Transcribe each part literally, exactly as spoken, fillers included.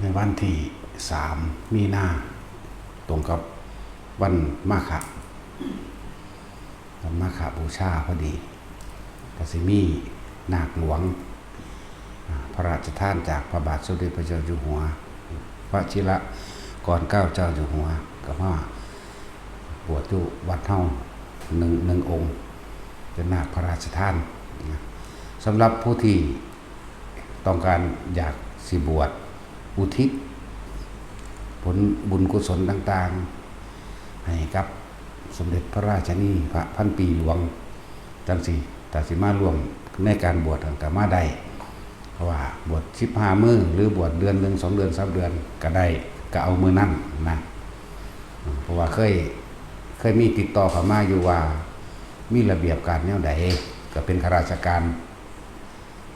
ในวันที่สามมีนา ตรงกับวันมาฆะ วันมาฆบูชาพอดี ก็สิมีนาคหลวง อ่า พระราชทานจากพระบาทสมเด็จพระเจ้าอยู่หัว วชิรกรเกล้าเจ้าอยู่หัว ก็มาบวชอยู่วัดเฮาหนึ่ง หนึ่งองค์ เป็นนาคพระราชทานนะ สำหรับผู้ที่ต้องการอยากสิบวชอุทิศผลบุญกุศลต่างๆ ให้กับสมเด็จพระราชินีพระพันปีหลวง จังสิ ถ้าสิมาร่วมในการบวชก็มาได้ เพราะว่าบวชสิบห้ามื้อ หรือบวชเดือนหนึ่ง สองเดือน สามเดือนก็ได้ ก็เอามื้อนั้นนะ เพราะว่าเคย เคยมีติดต่อเข้ามาอยู่ว่า มีระเบียบการแนวใด ก็เป็นข้าราชการ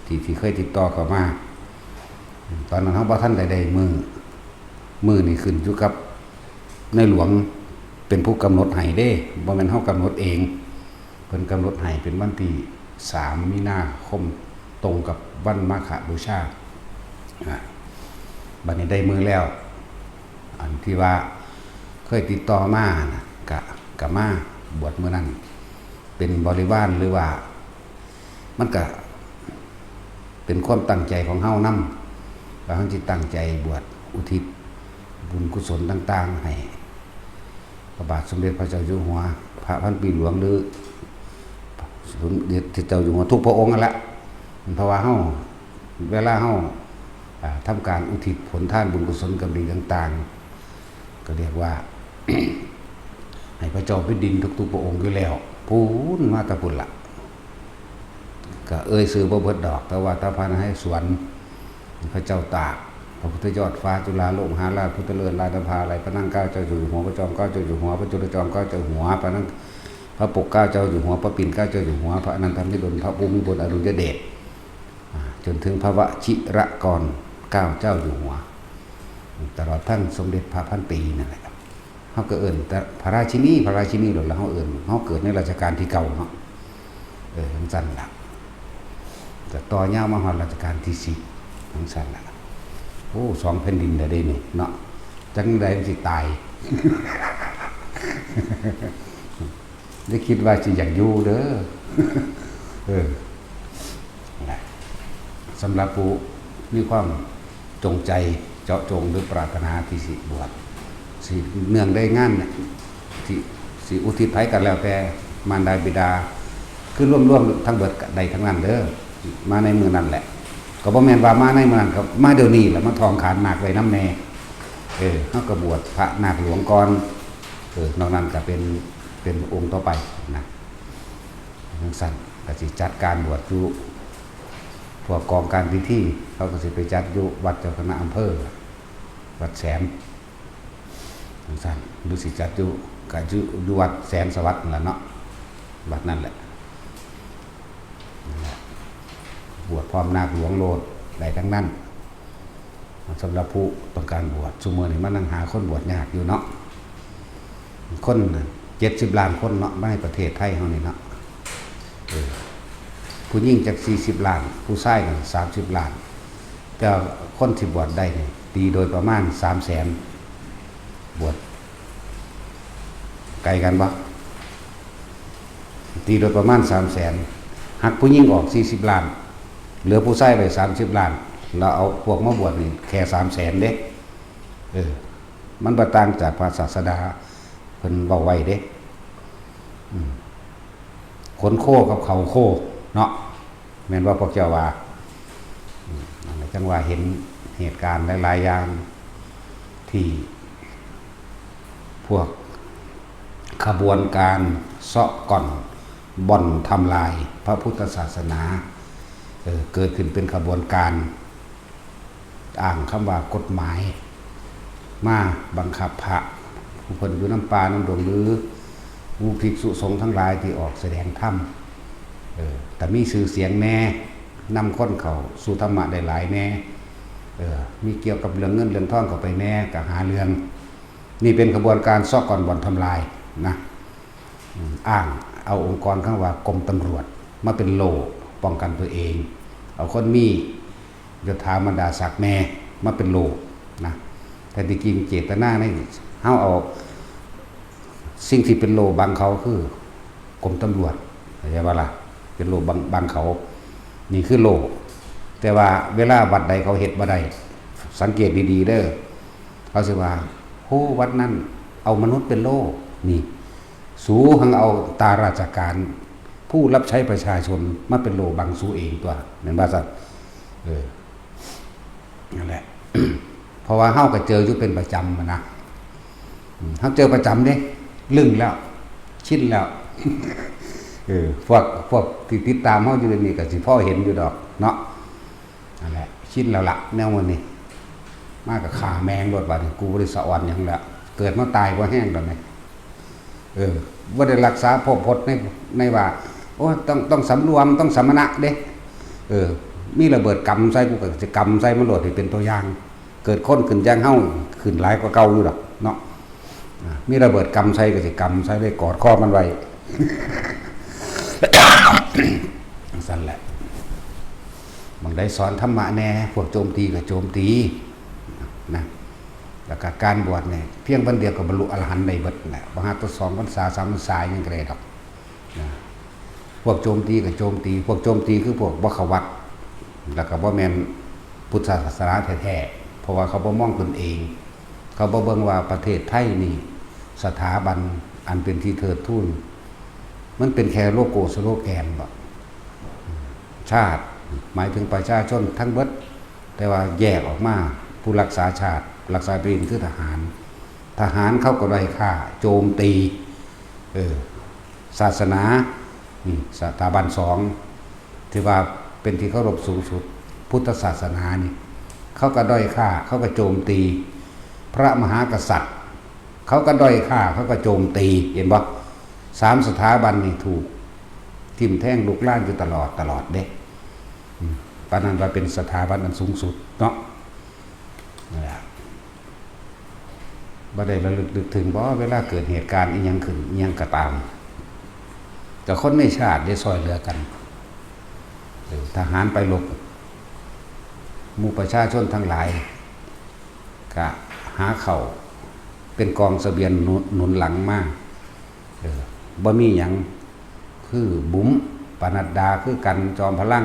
ที่ ที่เคยติดต่อเข้ามา ตอนนั้นเฮาบ่ทันได้ได้มื้อ มื้อนี่ขึ้นอยู่กับในหลวงเป็นผู้กำหนดให้เด้ บ่แม่นเฮากำหนดเอง เพิ่นกำหนดให้เป็นวันที่สามมีนาคม ตรงกับวันมาฆบูชา อ่า บัดนี้ได้มื้อแล้ว อันที่ว่าเคยติดต่อมานะ กะ กะมาบวชมื้อนั้น เป็นบริวารหรือว่า มันกะเป็นความตั้งใจของเฮานำ ว่าเฮาสิตั้งใจบวชอุทิศบุญกุศลต่างๆ ให้พระบาทสมเด็จพระเจ้าอยู่หัว พระพันปีหลวง หรือสมเด็จเจ้าอยู่หัวทุกพระองค์นั่นแหละ เพราะว่าเฮา เวลาเฮา อ่า ทำการอุทิศผลทานบุญกุศลกรรมดีต่างๆ ก็เรียกว่า ให้พระเจ้าแผ่นดินทุกๆพระองค์อยู่แล้ว พู้นมาแต่พู้นละ ก็เอ่ยชื่อบ่เบิดดอก แต่ว่าตาพระนเรศวร พระเจ้าตาก พระพุทธยอดฟ้าจุฬาโลกมหาราช พุทธเลิศราชนภาลัย พระนั่งเกล้าเจ้าอยู่หัว พระจอมเกล้าเจ้าอยู่หัว พระจุลจอมเกล้าเจ้าหัว พระนั่ง พระปกเกล้าเจ้าอยู่หัว พระปิ่นเกล้าเจ้าอยู่หัว พระอนันทมหิดล พระภูมิพลอดุลยเดช อ่า จนถึงพระวชิรกรเกล้าเจ้าอยู่หัว ตลอดทั้งสมเด็จพระพันปีนั่นแหละ เฮาก็เอิ้นแต่พระราชินี พระราชินีโลดละ เฮาเอิ้น เฮาเกิดในรัชกาลที่เก้าเนาะ เออ จั่งซั่นล่ะ ก็ต่อยาวมาฮอดรัชกาลที่สิบ จั่งซั่นล่ะ โอ้ สองแผ่นดินแล้วเด้นี่เนาะ จั่งใดมันสิตาย อย่าคิดว่าสิอยากอยู่เด้อ เออ นะ สำหรับผู้มีความจงใจเจาะจงหรือปรารถนาที่สิบวช สิเนื่องในงานเนี่ย สิ สิอุทิศไผก็แล้วแต่ มารดาบิดา คือรวมๆทั้งเบิดก็ได้ทั้งนั้นเด้อ มาในมื้อนั้นแหละ ก็บ่แม่นว่ามาในมื้อนั้น ก็มาเดี๋ยวนี้แหละ มาถองขันนาคไว้นำแน่ เออ เฮาก็บวชพระนาคหลวงก่อน เออ นอกนั้นก็เป็น เป็นองค์ต่อไปนะ จั่งซั่น ก็สิจัดการบวชอยู่ พวกกองการพิธี เขาก็สิไปจัดอยู่วัดเจ้าคณะอำเภอ วัดแสน จั่งซั่น หรือสิจัดอยู่ ก็อยู่ อยู่วัดแสนสวัสดิ์นั่นล่ะเนาะ วัดนั่นแหละ นั่นแหละ บวชพร้อมนาคหลวงโลด ได้ทั้งนั้น สำหรับผู้ต้องการบวช ซุมื้อนี้มานั่งหาคนบวชยากอยู่เนาะ คนน่ะเจ็ดสิบล้านคนเนาะ มาในประเทศไทยเฮานี่เนาะ เออ ผู้หญิงจักสี่สิบล้าน ผู้ชายก็สามสิบล้าน แต่คนที่บวชได้นี่ ตีโดยประมาณสามแสน บวช ไกลกันบ่ ตีโดยประมาณสามแสน หักผู้หญิงออกสี่สิบล้าน เหลือผู้ชายไว้สามสิบล้าน แล้วเอาพวกมาบวชนี่แค่สามแสนเด้ เออ มันบ่ต่างจากพระศาสดาเพิ่นเว้าไว้เด้ อืม ขนโคกับเขาโคเนาะ แม่นว่าพวกเจ้าว่า อืม นั่นแหละจั่งว่าเห็นเหตุการณ์หลายๆอย่าง ที่พวกขบวนการเซาะก่อนบ่อนทำลายพระพุทธศาสนา เออ เกิดขึ้นเป็นขบวนการ อ้างคำว่ากฎหมาย มาบังคับพระผู้เพิ่นอยู่นำป่านำดง หรือหมู่ภิกษุสงฆ์ทั้งหลายที่ออกแสดงธรรม เออ แต่มีชื่อเสียงแน่ นำคนเข้าสู่ธรรมะได้หลายแน่ เออ มีเกี่ยวกับเรื่องเงินเรื่องทองเข้าไปแน่ ก็หาเรื่อง นี่เป็นขบวนการเซาะก่อนบ่อนทำลายนะ อืม อ้างเอาองค์กรคำว่ากรมตำรวจมาเป็นโล่ป้องกันตัวเอง เอาคนมียศถาบรรดาศักดิ์แน่มาเป็นโล่ นะ แต่ที่จริงเจตนานี่ เฮาเอาสิ่งที่เป็นโล่บังเขาคือกรมตำรวจ เข้าใจบ่ล่ะ เป็นโล่บัง บังเขา นี่คือโล่ แต่ว่าเวลาวัดใดเขาเฮ็ดบ่ได้ สังเกตดีๆเด้อ เขาสิว่า โอ้ วัดนั้นเอามนุษย์เป็นโล่ นี่ สูหังเอาตาราชการ ผู้รับใช้ประชาชนมาเป็นโล่บังสูเองตัว แม่นบ่ซั่น เออ นั่นแหละ เพราะว่าเฮาก็เจออยู่เป็นประจำหั้นนะ อืม เฮาเจอประจำเด้ ลึงแล้ว ชินแล้ว เออ พวก พวกที่ติดตามเฮาอยู่เดี๋ยวนี้ก็สิพอเห็นอยู่ดอกเนาะ นั่นแหละ ชินแล้วล่ะ แนวมันนี่ มาก็ฆ่าแม่งโลดบัดนี้ กูบ่ได้สะออนหยังแล้ว เกิดมาตายบ่แฮงดอกแม่ง เออ บ่ได้รักษาภพพจน์ใน ในว่า โอ้ย ต้อง ต้องสำรวม ต้องสมณะเด้ เออ มีระเบิดกำใส่ กูก็สิกำใส่มันโลดให้เป็นตัวอย่าง เกิดคนขึ้นอย่างเฮา ขึ้นหลายกว่าเก่าอยู่ดอกเนาะ อ่า มีระเบิดกำใส่ก็สิกำใส่เลย กอดคอมันไว้ ซั่นแหละ บางใดสอนธรรมะแน่ พวกโจมตีก็โจมตี นะ แล้วก็การบวชเนี่ย เพียงวันเดียวก็บรรลุอรหันต์ได้เบิดแหละ บ่หาแต่สองพรรษา สามพรรษา ยังก็ได้ดอก นะ พวกโจมตีก็โจมตี พวกโจมตีคือพวกบ่เข้าวัด แล้วก็บ่แม่นพุทธศาสนาแท้ๆ เพราะว่าเขาบ่มองตนเอง เขาบ่เบิ่งว่าประเทศไทยนี่ สถาบันอันเป็นที่เทิดทูน มันเป็นแค่โลโก้สโลแกนบ่ ชาติ หมายถึงประชาชนทั้งเบิด แต่ว่าแยกออกมา ผู้รักษาชาติ รักษาแผ่นดินคือทหาร ทหารเขาก็ด้อยค่า โจมตี เออ ศาสนา นี่ สถาบันสอง ที่ว่าเป็นที่เคารพสูงสุด พุทธศาสนานี่ เขาก็ด้อยค่า เขาก็โจมตี พระมหากษัตริย์ เขาก็ด้อยค่า เขาก็โจมตี เห็นบ่ สามสถาบันนี่ถูกทิ่มแทงลุกลานอยู่ตลอด ตลอดเด้ อืม ปานนั้นว่าเป็นสถาบันอันสูงสุดเนาะ นั่นแหละ บ่ได้ระลึกนึกถึงบ่ เวลาเกิดเหตุการณ์อิหยังขึ้น อิหยังก็ตาม ก็คนในชาติได้ซ่อยเหลือกัน เออ ทหารไปรบ หมู่ประชาชนทั้งหลาย ก็หาข้าวเป็นกองเสบียงหนุน หนุนหลังมา เออ บ่มีหยัง คือบุ๋ม ปนัดดา คือกัน จอมพลัง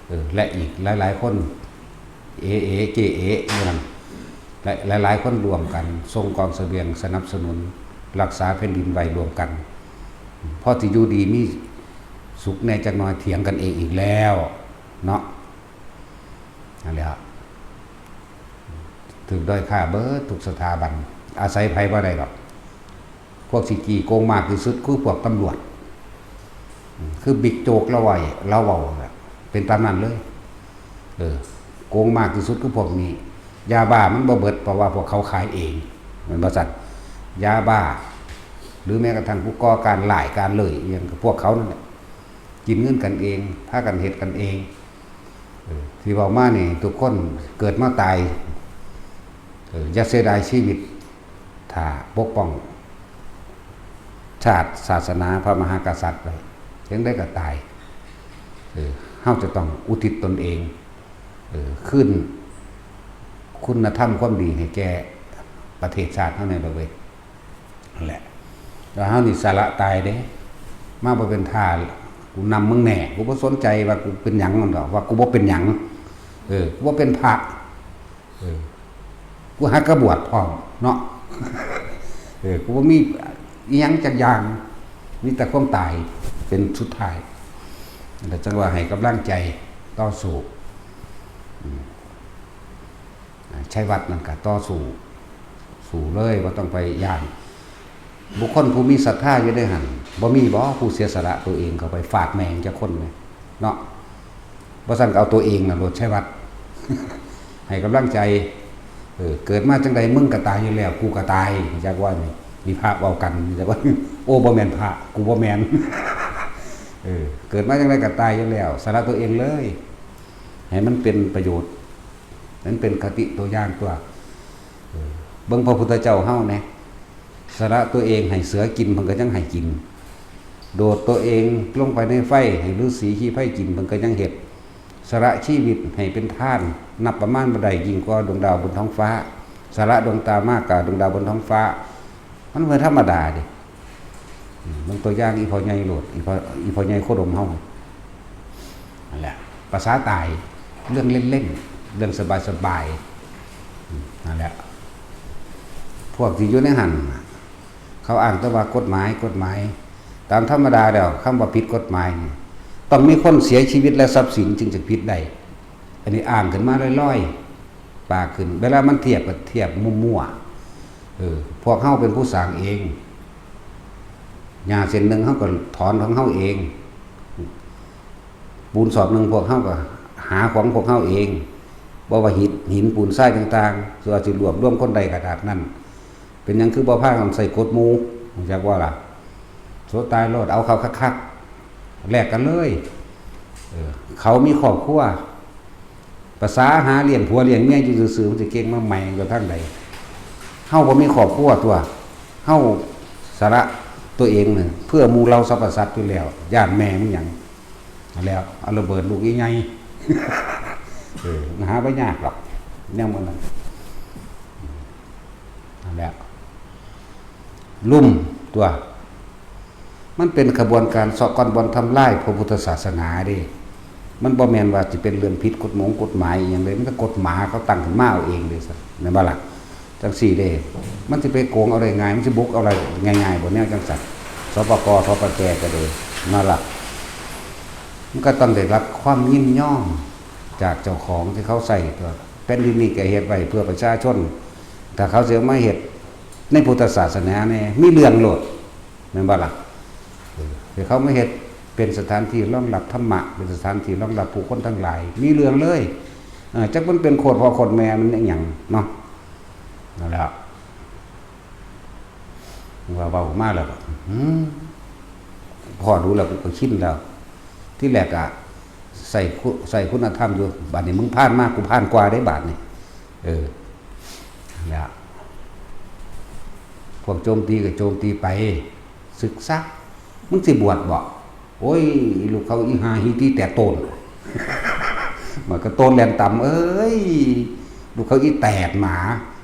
เออ และอีกหลายๆคน เอเอ เจเอ อยู่นั่น และหลายๆคนร่วมกัน ส่งกองเสบียงสนับสนุน รักษาแผ่นดินไว้ร่วมกัน พอสิอยู่ดีมีสุขแน่จักหน่อย เถียงกันเองอีกแล้ว เนาะ นั่นแหละ ถูกด้อยค่าเบิดทุกสถาบัน อาศัยไผบ่ได้ดอก พวกสิขี้โกงมากที่สุดคือพวกตำรวจ อืม คือบิ๊กโจ๊กลาวไว้ ลาวเว้าน่ะ เป็นตามนั้นเลย เออ โกงมากที่สุดคือพวกนี้ ยาบ้ามันบ่เบิด เพราะว่าพวกเขาขายเอง แม่นบ่ซั่น ยาบ้า หรือแม้กระทั่งผู้ก่อการร้ายการเลยอิหยังก็พวกเขานั่นแหละ กินเงินกันเอง พากันเฮ็ดกันเอง เออ ที่เว้ามานี่ ทุกคนเกิดมาตาย เออ อย่าเสียดายชีวิต ถ้าปกป้องชาติศาสนาพระมหากษัตริย์ไว้ จั่งใดก็ตาย เออ เฮาจะต้องอุทิศตนเอง เออ คืนคุณธรรมความดีให้แก่ประเทศชาติเฮาแน่เด้อเว้ย นั่นแหละ แล้วเฮานี่สละตายเด้ มาบ่เป็นท่า กูนำมึงแน่ กูบ่สนใจว่ากูเป็นหยังมันดอก ว่ากูบ่เป็นหยัง เออ กูบ่เป็นพระ เออ กูหากะบวชพร้อมเนาะ เออ กูบ่มีอิหยังจักอย่าง มีแต่ความตายเป็นสุดท้าย แล้วจั่งว่าให้กำลังใจต่อสู้ อืม อ่า ชัยวัฒน์นั่นก็ต่อสู้ สู้เลย บ่ต้องไปย้าน บุคคลผู้มีศรัทธาอยู่ในหั่น บ่มีบ่ผู้เสียสละตัวเองเข้าไปฟาดแม่งจักคนเลยเนาะ บ่ซั่นก็เอาตัวเองน่ะโลด ชัยวัฒน์ ให้กำลังใจ เออ เกิดมาจั่งใดมึงก็ตายอยู่แล้ว กูก็ตาย จักว่านี่ มีพระเว้ากัน จักว่า โอ้ บ่แม่นพระ กูบ่แม่น เออ เกิดมาจั่งใดก็ตายอยู่แล้ว สละตัวเองเลย ให้มันเป็นประโยชน์ นั้นเป็นคติตัวอย่างตัว เออ เบิ่งพระพุทธเจ้าเฮาแหน่ สละตัวเองให้เสือกิน เพิ่นก็ยังให้กิน โดดตัวเองลงไปในไฟ ให้ฤๅษีขี้ไฟกิน เพิ่นก็ยังเฮ็ด สละชีวิตให้เป็นทาน นับประมาณบ่ได้ ยิ่งกว่าดวงดาวบนท้องฟ้า สาระดวงตามากกว่าดวงดาวบนท้องฟ้า มันเป็นธรรมดาเด้ อืม เบิ่งตัวอย่างอีพ่อใหญ่โลด อีพ่อ อีพ่อใหญ่โคดมเฮา นั่นแหละ ภาษาตาย เรื่องเล่นๆ เรื่องสบายๆ อืม นั่นแหละ พวกที่อยู่ในหั่นน่ะ เขาอ้างแต่ว่ากฎหมาย กฎหมาย ตามธรรมดาแล้ว คำว่าผิดกฎหมายนี่ ต้องมีคนเสียชีวิตและทรัพย์สินจึงจะผิดได้ อันนี้อ้างขึ้นมาลอยๆ ปากขึ้น เวลามันเทียบก็เทียบมั่วๆ เออ พวกเฮาเป็นผู้สร้างเอง หญ้าเส้นหนึ่งเฮาก็ถอนของเฮาเอง ปูนสอบหนึ่งพวกเฮาก็หาของพวกเฮาเอง บ่ว่าหิน หินปูนทรายต่างๆ ส่วนสิรวบรวมคนใดขนาดนั้น เป็นหยังคือบ่พากันใส่กฎหมู่ รู้จักบ่ล่ะ โสตายโลด เอาเขาคักๆ แลกกันเลย เออ เขามีครอบครัว ภาษาหาเลี้ยงผัวเลี้ยงเมียอยู่ซื่อๆ มันสิเก่งมาใหม่อยู่ทางใด เฮาบ่มีครอบครัวตัว เฮาสละตัวเองน่ะเพื่อหมู่เหล่าสรรพสัตว์อยู่แล้ว ย่านแม่มึงหยัง แล้วเอาระเบิดลูกอีไง เออ หาบ่ยากหรอก แนวมันนั่น นั่นแหละ ลุ่มตัว มันเป็นขบวนการซอกก้อนบ่อนทำลายพระพุทธศาสนาเด้ มันบ่แม่นว่าสิเป็นเรื่องผิดกฎหมงกฎหมายอีหยังเลย มันก็กฎหมายเขาตั้งขึ้นมาเอาเองเลยซะ แม่นบ่ล่ะ จังซี่เด้ มันสิไปโกงเอาได้ง่าย มันสิบุกเอาได้ง่ายๆ บ่แนวจังซั่น สปก ทปแก ก็เด้ นั่นล่ะ มันก็ต้องได้รับความยินยอมจากเจ้าของที่เขาใช้ตัว แผ่นดินนี้ก็เฮ็ดไว้เพื่อประชาชน ถ้าเขาสิเอามาเฮ็ดในพุทธศาสนาแน่ มีเรื่องโลด แม่นบ่ล่ะ เออ ให้เขามาเฮ็ดเป็นสถานที่รองรับธรรมะ เป็นสถานที่รองรับผู้คนทั้งหลาย มีเรื่องเลย เออ จักมันเป็นโคตรพ่อโคตรแม่มันอิหยังเนาะ นั่นแหละ ว่าเว้ามาแล้วก็ อืม พอดูแล้วกูก็ชินแล้ว ที่แรกอะ ใส่คุ ใส่คุณธรรมอยู่ บัดนี้มึงผ่านมา กูผ่านกว่าได้บาดนี้ เออ นั่นแหละ พวกโจมตีก็โจมตีไป ศึกซะ มึงสิบวชบ่ โอ้ย ลูกเขาอีหาฮีตีแต่โตน มันก็โตนแลนต่ำ เอ้ย ลูกเขาอีแตดหมา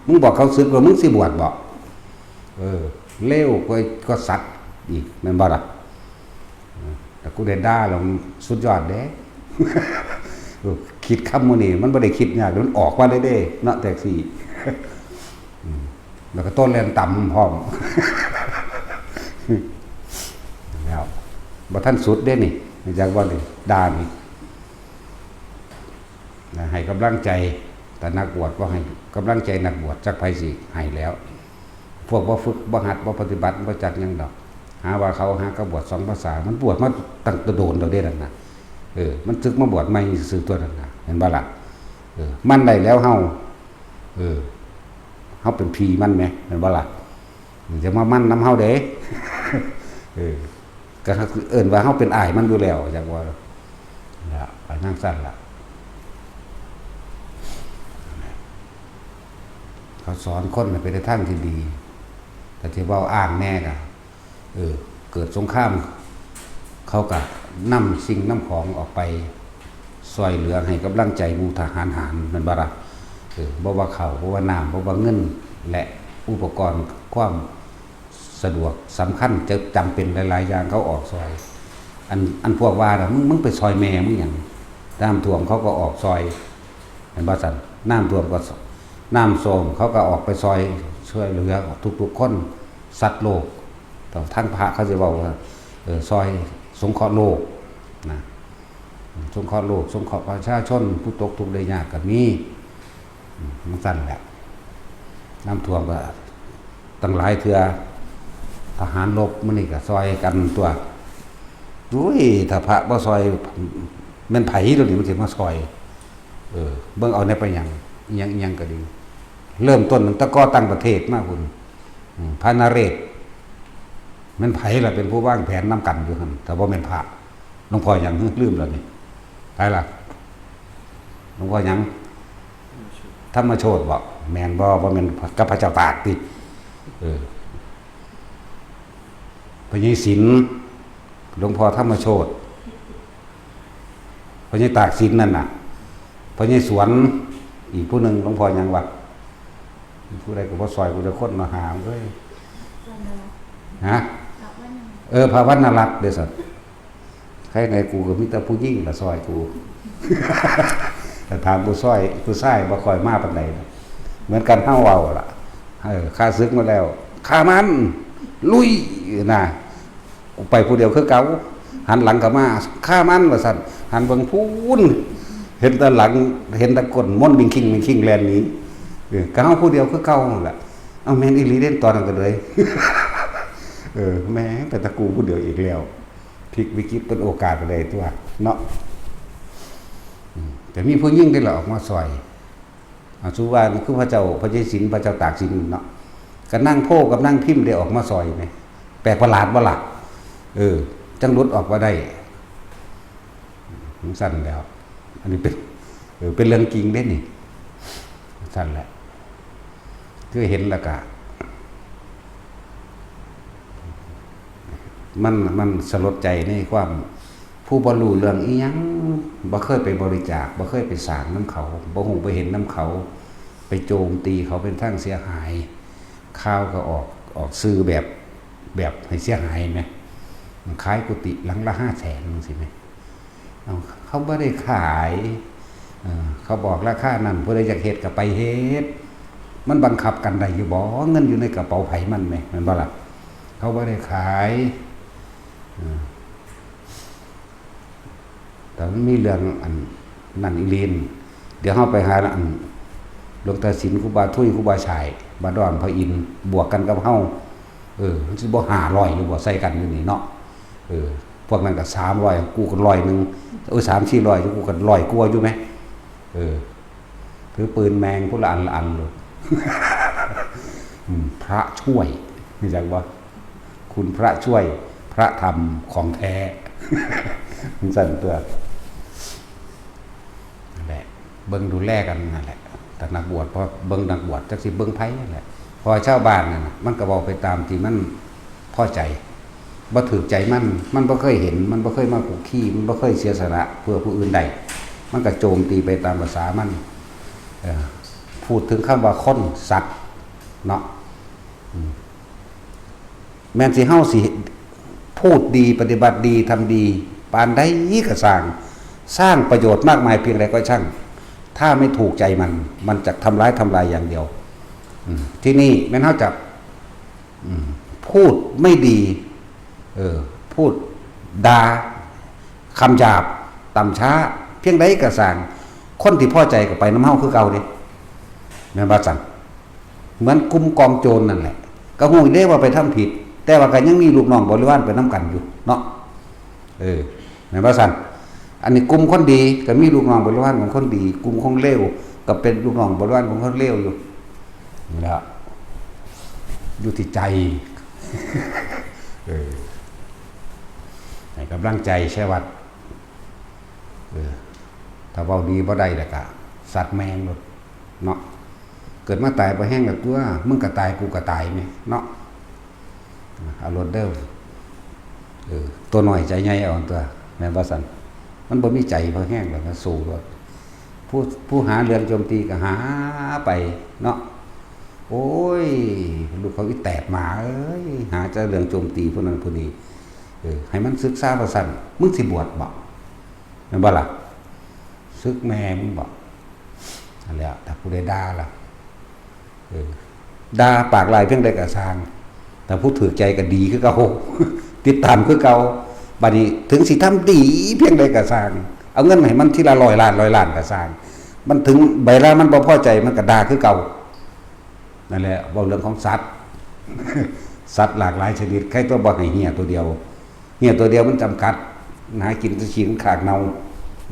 มึงบอกเขาศึกแล้วมึงสิบวชบ่ เออ เลวกว่า ก็สัตว์อีก แม่นบ่ล่ะ แต่กูได้ด่าแล้วมันสุดยอดเด้ คิดคำมื้อนี้มันบ่ได้คิดยาก มันออกมาเลยเด้ เนาะ แท็กซี่ อืม แล้วก็โตนแลนต่ำพร้อม แล้ว บ่ทันสุดเด้นี่ รู้จักบ่นี่ ด่านี่ นะ ให้กำลังใจ แต่นักบวชก็ให้กำลังใจนักบวช จักไผสิให้แล้ว พวกบ่ฝึก บ่หัด บ่ปฏิบัติ บ่จักหยังดอก หาว่าเขาหากระบวชสองภาษา มันบวชมาตั้งแต่โดนแล้วเด้นั่นน่ะ เออ มันศึกมาบวชใหม่ซื่อๆ ตัวนั่นน่ะ เห็นบ่ล่ะ เออ มันได้แล้วเฮา เออ เฮาเป็นพี่มันแหม เห็นบ่ล่ะ อย่ามามันนำเฮาเด้ เออ ก็เอิ้นว่าเฮาเป็นอ้ายมันอยู่แล้ว จักว่า ล่ะ ไปนั่งสั้นล่ะ เขาสอนคนน่ะไปในทางที่ดี แต่ที่เว้าอ้างแน่ก็ เออ เกิดสงคราม เขาก็นำสิ่งนำของออกไป ซ่อยเหลือให้กำลังใจหมู่ทหารหาร แม่นบ่ล่ะ เออ บ่ว่าข้าว บ่ว่าน้ำ บ่ว่าเงิน และอุปกรณ์ความสะดวกสำคัญ จะจำเป็นหลายๆ อย่างเขาออกซ่อย อัน อันพวกว่าน่ะ มึง มึงไปซ่อยแม่มึงหยัง น้ำท่วมเขาก็ออกซ่อย เห็นบ่ซั่น น้ำท่วมก็ น้ำโซมเขาก็ออกไปซ่อย ซ่อยเหลือทุกๆ คน สัตว์โลก แต่ทางพระเขาสิเว้าว่า เออ ซ่อยสงเคราะห์โลก นะ สงเคราะห์โลก สงเคราะห์ประชาชน ผู้ตกทุกข์ได้ยากก็มี อืม จั่งซั่นแหละ น้ำท่วมก็ตั้งหลายเทื่อ ทหารรบมื้อนี้ก็ซ่อยกันตัว อุ้ย ถ้าพระบ่ซ่อย แม่นไผเดี๋ยวนี้มันสิมาซ่อย เออ เบิ่งเอาแหน่ไปหยัง อิหยัง อิหยังก็ดี เริ่มต้นตั้งแต่ก่อตั้งประเทศมาพุ้น อืม พระนเรศ แม่นไผล่ะเป็นผู้วางแผนนำกันอยู่หั่น ถ้าบ่แม่นพระ หลวงพ่อหยัง ลืมแล้วนี่ ไผล่ะ หลวงพ่อหยัง ธรรมโชติบ่ แม่นบ่ บ่แม่นกับพระเจ้าตากติ เออ พระยายศิลป์ หลวงพ่อธรรมโชติ พระยายตากสินนั่นน่ะ พระยายสวน อีกผู้หนึ่งหลวงพ่อยังวะ ผู้ใดก็บ่ซอยกูจะคนมาหาเอ้ย ฮะ เออ พระวรรณรัตน์เด้อสัตว์ ใครในกูก็มีแต่ผู้หญิงละซอยกู แต่ถามผู้ซอย ผู้ชายบ่ค่อยมาปานใดนะ เหมือนกันเฮาเว้าล่ะ เออ ข้าศึกมาแล้ว ฆ่ามัน ลุย นะ กูไปผู้เดียวคือเก่า หันหลังเข้ามา ฆ่ามัน ว่าซั่น หันเบิ่งพู้น เห็นแต่หลัง เห็นแต่ก้นมนต์บิ่งคิงบิ่งคิงแล่นหนี เออ ก็เฮาผู้เดียวคือเก่านั่นแหละ เอาแม่นอีหลีเด้ ตอนนั้นก็เลย เออ แม่ง แต่ตะกูผู้เดียวอีกแล้ว พลิกวิกฤตเป็นโอกาสไปเลยตัวเนาะ อืม แต่มีผู้หญิงได้ละออกมาซอย อ่า สุว่าคือพระเจ้าพระเจ้าสิน พระเจ้าตากสินเนาะ ก็นั่งโพกับนั่งพิมพ์ได้ออกมาซอยไหม แปลกประหลาดบ่ล่ะ เออ จังหลุดออกมาได้ จั่งซั่นแล้ว อันนี้เป็น เออ เป็นเรื่องจริงเด้นี่ ซั่นแหละ คือเห็นแล้วก็ มัน มันสลดใจในความ ผู้บ่รู้เรื่องอีหยัง บ่เคยไปบริจาค บ่เคยไปสร้างนำเขา บ่ฮู้บ่เห็นนำเขา ไปโจมตีเขาเป็นทางเสียหาย ข่าวก็ออก ออกสื่อแบบ แบบให้เสียหายแหม ขายกุฏิหลังละห้าแสนจั่งซี้แหม เอา เขาบ่ได้ขาย เออ เขาบอกราคานั้น ผู้ใดอยากเฮ็ดก็ไปเฮ็ด มันบังคับกันได้อยู่บ่ เงินอยู่ในกระเป๋าไผมันแหม แม่นบ่ล่ะ เขาบ่ได้ขาย เออ แต่มันมีเรื่องอันนั่นอีหลีน เดี๋ยวเฮาไปหาอันหลวงตาสิน ครูบาทุย ครูบาชาย บาดอน พระอินทร์ บวกกันกับเฮา เออ มันสิบ่ห้าร้อยอยู่บ่ ใส่กันอยู่นี่เนาะ เออ พวกนั้นก็สามร้อย กูก็ร้อยหนึ่ง เออ สามสี่ร้อย กูก็ร้อยกว่าอยู่แหม เออ ถือปืนแมงพุ้นละอันละอันโลด อืม พระช่วย รู้จักบ่ คุณพระช่วย พระธรรมของแท้ จั่งซั่นตัว นั่นแหละ เบิ่งดูแลกันนั่นแหละ แต่นักบวช พอเบิ่งนักบวช จักสิเบิ่งไผนั่นแหละ เพราะว่าชาวบ้านนั่นน่ะ มันก็เว้าไปตามที่มันพอใจ บ่ถูกใจมัน มันบ่เคยเห็น มันบ่เคยมาคุกคี มันบ่เคยเสียสละเพื่อผู้อื่นได้ มันก็โจมตีไปตามภาษามัน เอ่อ พูดถึงคำว่าคน สัตว์ เนาะ อืม แม่นสิเฮาสิพูดดี ปฏิบัติดี ทำดี ปานใดก็ซ่าง สร้างประโยชน์มากมายเพียงใดก็ช่าง ถ้าไม่ถูกใจมัน มันจะทำร้าย ทำลายอย่างเดียว อืม ที่นี่แม่นเฮาจะ อืม พูดไม่ดี เออ พูดด่า คำหยาบ ต่ำช้า เพียงใดก็ซ่าง คนที่พอใจก็ไปนำเฮาคือเก่าเด้ แม่นบ่ซั่น เหมือนกลุ่มกองโจรนั่นแหละ ก็ฮู้เด้ว่าไปทำผิด แต่ว่าก็ยังมีลูกน้องบริวารไปนำกันอยู่เนาะ เออ แม่นบ่ซั่น อันนี้กลุ่มคนดีก็มีลูกน้องบริวารของคนดี กลุ่มคนเลวก็เป็นลูกน้องบริวารของคนเลวอยู่ นี่แหละ อยู่ที่ใจ เออ ให้กำลังใจชัยวัฒน์ เออ ถ้าเว้าดีบ่ได้แล้วก็สัตว์แมงโลดเนาะ เกิดมาตายบ่แฮงดอกตัว มึงก็ตาย กูก็ตายแหมเนาะ เอาโลดเด้อ เออ ตัวน้อยใจใหญ่เอาตัว แม่นบ่ซั่น มันบ่มีใจพอแฮงดอก มันสู้โลด ผู้ ผู้หาเรื่องโจมตีก็หาไปเนาะ โอ้ย ลูกเขาอีแตกหมาเอ้ย หาแต่เรื่องโจมตีผู้นั้นผู้นี้ เออ ให้มันศึกษาว่าซั่น มึงสิบวชบ่ แม่นบ่ล่ะ ศึกแม่มึงบ่ นั่นแหละ ถ้าผู้ใดด่าล่ะ เออ ด่าปากลายเพียงใดก็ซ่าง แต่ผู้ถูกใจก็ดีคือเก่า ติดตามคือเก่า บัดนี้ถึงสิทำดีเพียงใดก็ซ่าง เอาเงินให้มันทีละร้อยล้าน ร้อยล้านก็ซ่าง มันถึงใบลามันบ่พอใจ มันก็ด่าคือเก่า นั่นแหละ เว้าเรื่องของสัตว์ สัตว์หลากหลายชนิด ใครตัวบ่ให้เฮียตัวเดียว เฮียตัวเดียวมันจำกัด หากินแต่ขี้ข้างคากเน่า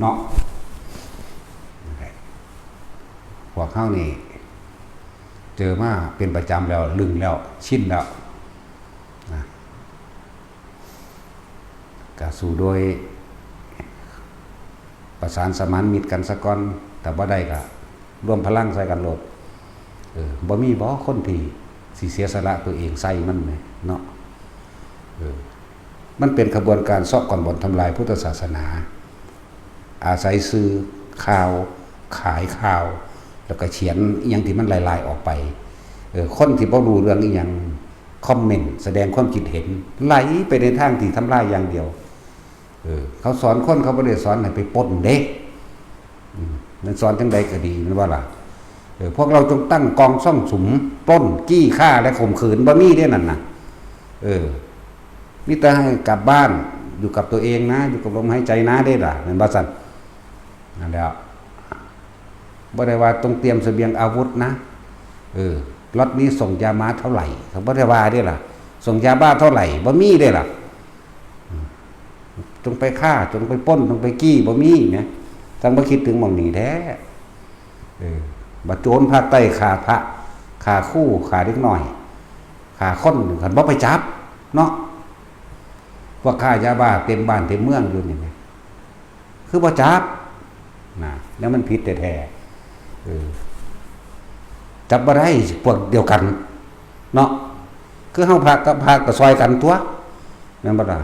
เนาะ พวกเฮานี่ เจอมาเป็นประจำแล้ว ลึงแล้ว ชินแล้ว นะ ก็สู้โดยประสานสมานมิตรกันซะก่อน ถ้าบ่ได้ก็รวมพลังใส่กันโลด เออ บ่มีบ่คนที่สิเสียสละตัวเองใส่มันแหมเนาะ เออ มันเป็นขบวนการซอกก้อนบ่อนทำลายพุทธศาสนา อาศัยสื่อข่าว ขายข่าว แล้วก็เขียนอหย่างที่มันลายๆออกไป เออ คนที่บ่รู้เรื่องอีหยัง คอมเมนต์แสดงความคิดเห็น ไหลไปในทางที่ทำลายอย่างเดียว เออ เขาสอนคน เขาบ่ได้สอนให้ไปปล้นเด้ อืม มันสอนจังใดก็ดี แม่นบ่ล่ะ เออ พวกเราจงตั้งกองซ่องสุม ปล้น จี้ฆ่า และข่มขืน บ่มีเด้นั่นน่ะ เออ มีแต่ให้กลับบ้าน อยู่กับตัวเองนะ อยู่กับลมหายใจนะเด้ล่ะ แม่นบ่ซั่น นั่นแหละ บ่ได้ว่าต้องเตรียมเสบียงอาวุธนะ เออ ล็อตนี้ส่งยามาเท่าไหร่ เขาบ่ได้ว่าเด้ล่ะ ส่งยาบ้าเท่าไหร่ บ่มีเด้ล่ะ อืม จงไปฆ่า จงไปปล้น จงไปจี้ บ่มีนะ ต้องบ่คิดถึงหม่องนี้แท้ เออ บัดโจรภาคใต้ฆ่าพระ ฆ่าครู ฆ่าเด็กน้อย ฆ่าคน คันบ่ไปจับ เนาะ พวกค้ายาบ้าเต็มบ้านเต็มเมืองอยู่นี่นะ คือบ่จับ นะ แล้วมันผิดแท้ๆ เออ จับบ่ได้ พวกเดียวกัน เนาะ คือเฮาพระกับพระก็ซอยกันตัว แม่นบ่ล่ะ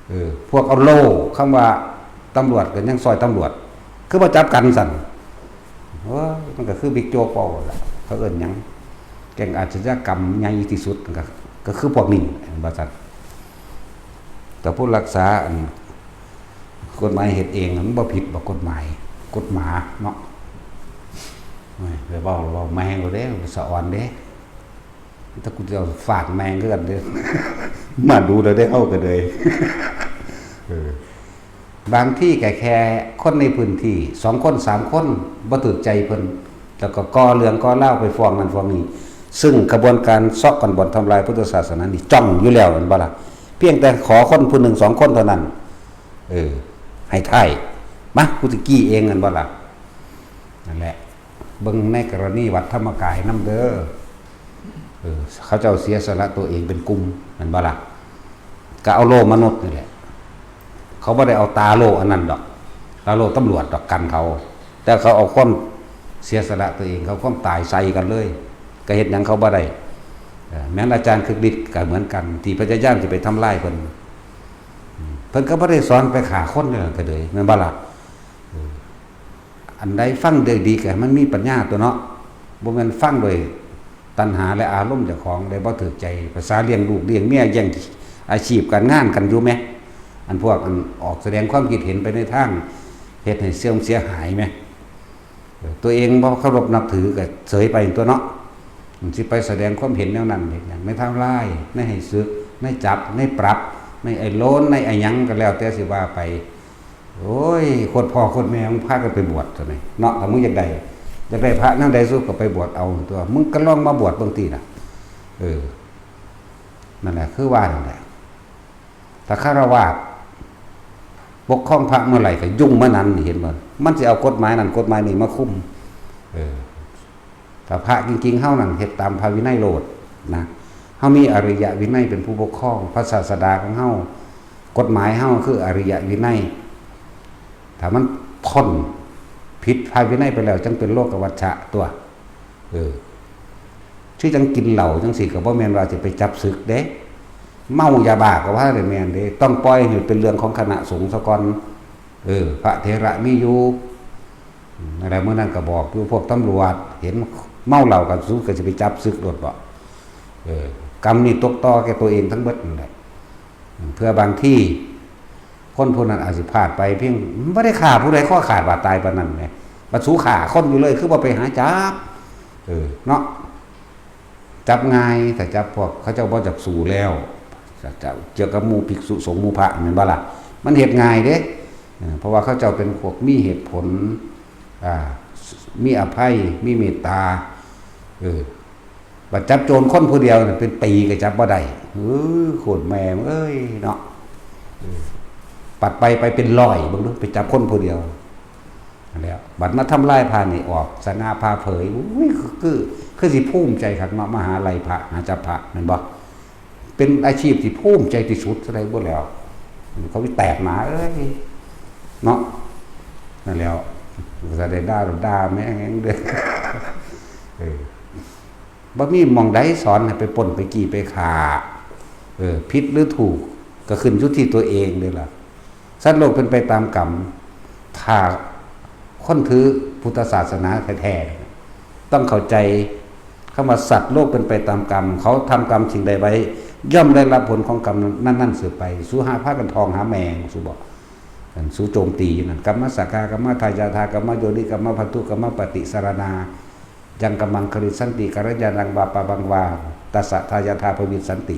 เออ พวกเอาโล่ คำว่าตำรวจก็ยังซอยตำรวจ คือบ่จับกันซั่น โอ้ย มันก็คือบิ๊กโจ๊กเว้าล่ะ เขาเอิ้นหยัง แก๊งอาชญากรรมใหญ่ที่สุด ก็ ก็คือพวกนี้ ว่าซั่น แต่ผู้รักษาอันกฎหมายเฮ็ดเองน่ะ มันบ่ผิดบ่กฎหมาย กฎหมาเนาะ โอ้ย ไปเว้า เว้าแม่งเอาเด้ สะออนเด้ ถ้ากูจะเอาฝากแม่งคือกันเด้ มาดูแล้วได้เฮาก็เลย เออ บางที่ก็แค่คนในพื้นที่ สองคน สามคน บ่ถูกใจเพิ่น แล้วก็ก่อเรื่องก่อราวไปฟ้องนั่นฟ้องนี่ ซึ่งขบวนการเซาะกันบ่อนทำลายพุทธศาสนานี่จ้องอยู่แล้ว แม่นบ่ล่ะ เพียงแต่ขอคนผู้หนึ่งสองคนเท่านั้น เออ ให้ถ่าย มา กูสิกี้เอง แม่นบ่ล่ะ นั่นแหละ เบิ่งในกรณีวัดธรรมกายนำเด้อ เออ เขาเจ้าเสียสละตัวเองเป็นกลุ่ม แม่นบ่ล่ะ ก็เอาโล่มนุษย์นี่แหละ เขาบ่ได้เอาตาโล่อันนั้นดอก ตาโล่ตำรวจดอกกันเขา แต่เขาเอาความเสียสละตัวเอง เขาความตายใส่กันเลย ก็เฮ็ดหยังเขาบ่ได้ เออ แม้นอาจารย์คึกฤทธิ์ก็เหมือนกัน ที่พยายามจะไปทำลายเพิ่น อืม เพิ่นก็บ่ได้สอนไปฆ่าคนเด้อ ก็เลย แม่นบ่ล่ะ เออ อันใดฟังได้ดีก็ให้มันมีปัญญาตัวเนาะ บ่แม่นฟังโดยตัณหาและอารมณ์เจ้าของ ได้บ่ถูกใจ ภาษาเลี้ยงลูกเลี้ยงเมีย แย่งอาชีพการงานกันอยู่แหม อันพวกอันออกแสดงความคิดเห็นไปในทางเฮ็ดให้เสื่อมเสียหายแหม เออ ตัวเองบ่เคารพนับถือก็เสยไปตัวเนาะ มันสิไปแสดงความเห็นแนวนั้นเฮ็ดหยัง ในทางลาย ในให้สึก ในจับ ในปรับ ในไอ้โลน ในไอ้หยังก็แล้วแต่สิว่าไป โอ้ย โคตรพ่อโคตรแม่มึงพากันไปบวชซะนี่เนาะ ถ้ามึงอยากได้ อยากได้พระแนวใดสู้ก็ไปบวชเอาตัว มึงก็ลองมาบวชเบิ่งติน่ะ เออ นั่นแหละ คือว่านั่นแหละ ถ้าฆราวาสปกครองพระเมื่อไหร่ก็ยุ่งเมื่อนั้น เห็นบ่ มันสิเอากฎหมายนั่นกฎหมายนี้มาคุม เออ ถ้าพระจริงๆ เฮานั่นเฮ็ดตามพระวินัยโลดนะ เฮามีอริยวินัยเป็นผู้ปกครอง พระศาสดาของเฮา กฎหมายเฮาคืออริยวินัย ถ้ามันพ้นผิดพระวินัยไปแล้ว จังเป็นโลกวัชชะตัว เออ คือจังกินเหล้าจังซี่ก็บ่แม่นว่าสิไปจับสึกเด้ เมายาบ้าก็ว่าได้แม่นเด้ ต้องปล่อยให้เป็นเรื่องของคณะสงฆ์ซะก่อน เออ พระเถระมีอยู่ อืม นั่นแหละ มื้อนั้นก็บอกอยู่พวกตำรวจ เห็นเมาเหล้ากัน สูก็สิไปจับสึกโลดบ่ เออ กรรมนี่ตกต่อแก่ตัวเองทั้งเบิดนั่นแหละ เพื่อบางที คนผู้นั้นอาจสิพลาดไปเพียง บ่ได้ฆ่าผู้ใดคอขาดบาดตายปานนั้นแหม บัดสูฆ่าคนอยู่เลย คือบ่ไปหาจับ เออ เนาะ จับง่าย ถ้าจับพวกเขาเจ้าบ่จักสู้แล้ว เกี่ยวกับหมู่ภิกษุสงฆ์หมู่พระแม่นบ่ล่ะ มันเฮ็ดง่ายเด้ เออ เพราะว่าเขาเจ้าเป็นพวกมีเหตุผล อ่า มีอภัย มีเมตตา เออ บัดจับโจรคนผู้เดียวน่ะเป็นปีก็จับบ่ได้ เออ โคตรแม่มึงเอ้ยเนาะ เออ ปัดไปไปเป็นร้อย เบิ่งดู ไปจับคนผู้เดียว นั่นแหละ บัดมาทำลายพระนี่ออกสง่าผ่าเผย อุ้ย คือ คือ คือสิภูมิใจคักเนาะ มาหาไล่พระ หาจับพระ แม่นบ่ เป็นอาชีพที่ภูมิใจที่สุดเท่าใดบ่แล้ว เขาแตกหนาเอ้ย เนาะ นั่นแหล้ว จะได้ด่าด่าแม่งเด้อ เออ บ่มีหม่องใดสอนให้ไปปล้นไปจี้ไปฆ่า เออ ผิดหรือถูกก็ขึ้นอยู่ที่ตัวเองเด้อล่ะ สัตว์โลกเป็นไปตามกรรม ถ้าคนถือพุทธศาสนาแท้ ต้องเข้าใจคำว่าสัตว์โลกเป็นไปตามกรรม เขาทำกรรมสิ่งใดไว้ ย่อมได้รับผลของกรรมนั้นๆ สืบไป สูหาพากันท่องหาแม่ง สูบอก อันสูโจมตีอยู่นั่น กรรมสกากรรมทายาทากรรมโยนิกรรมพันธุกรรมปฏิสารณา ยังกรรมังคริสันติ กัลยาณังวาปาปังวา ตัสสะทายาทาภวิสันติ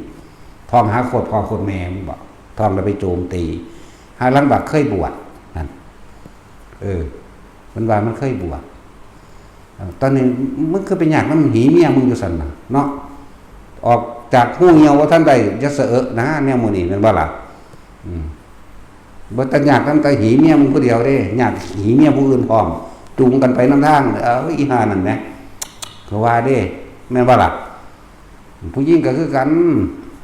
ท่องหาโคตรพ่อโคตรแม่มึงบอก ท่องแล้วไปโจมตี หาหลังบักเคยบวชนั่น เออ มันว่ามันเคยบวช ตอนนี้มึงคือไปยากนำหีเมียมึงอยู่ซั่นน่ะเนาะ ออกจากฮูเหี่ยวบ่ทันได้ อย่าสะเอะนะ แนวหมู่นี้แม่นบ่ล่ะ อืม บ่แต่ยากนำแต่หีเมียมึงผู้เดียวเด้ ยากหีเมียผู้อื่นพร้อม จูงกันไปนำทาง เอ้า อีห่านั่นแหม เขาว่าเด้ แม่นบ่ล่ะ ผู้หญิงก็คือกัน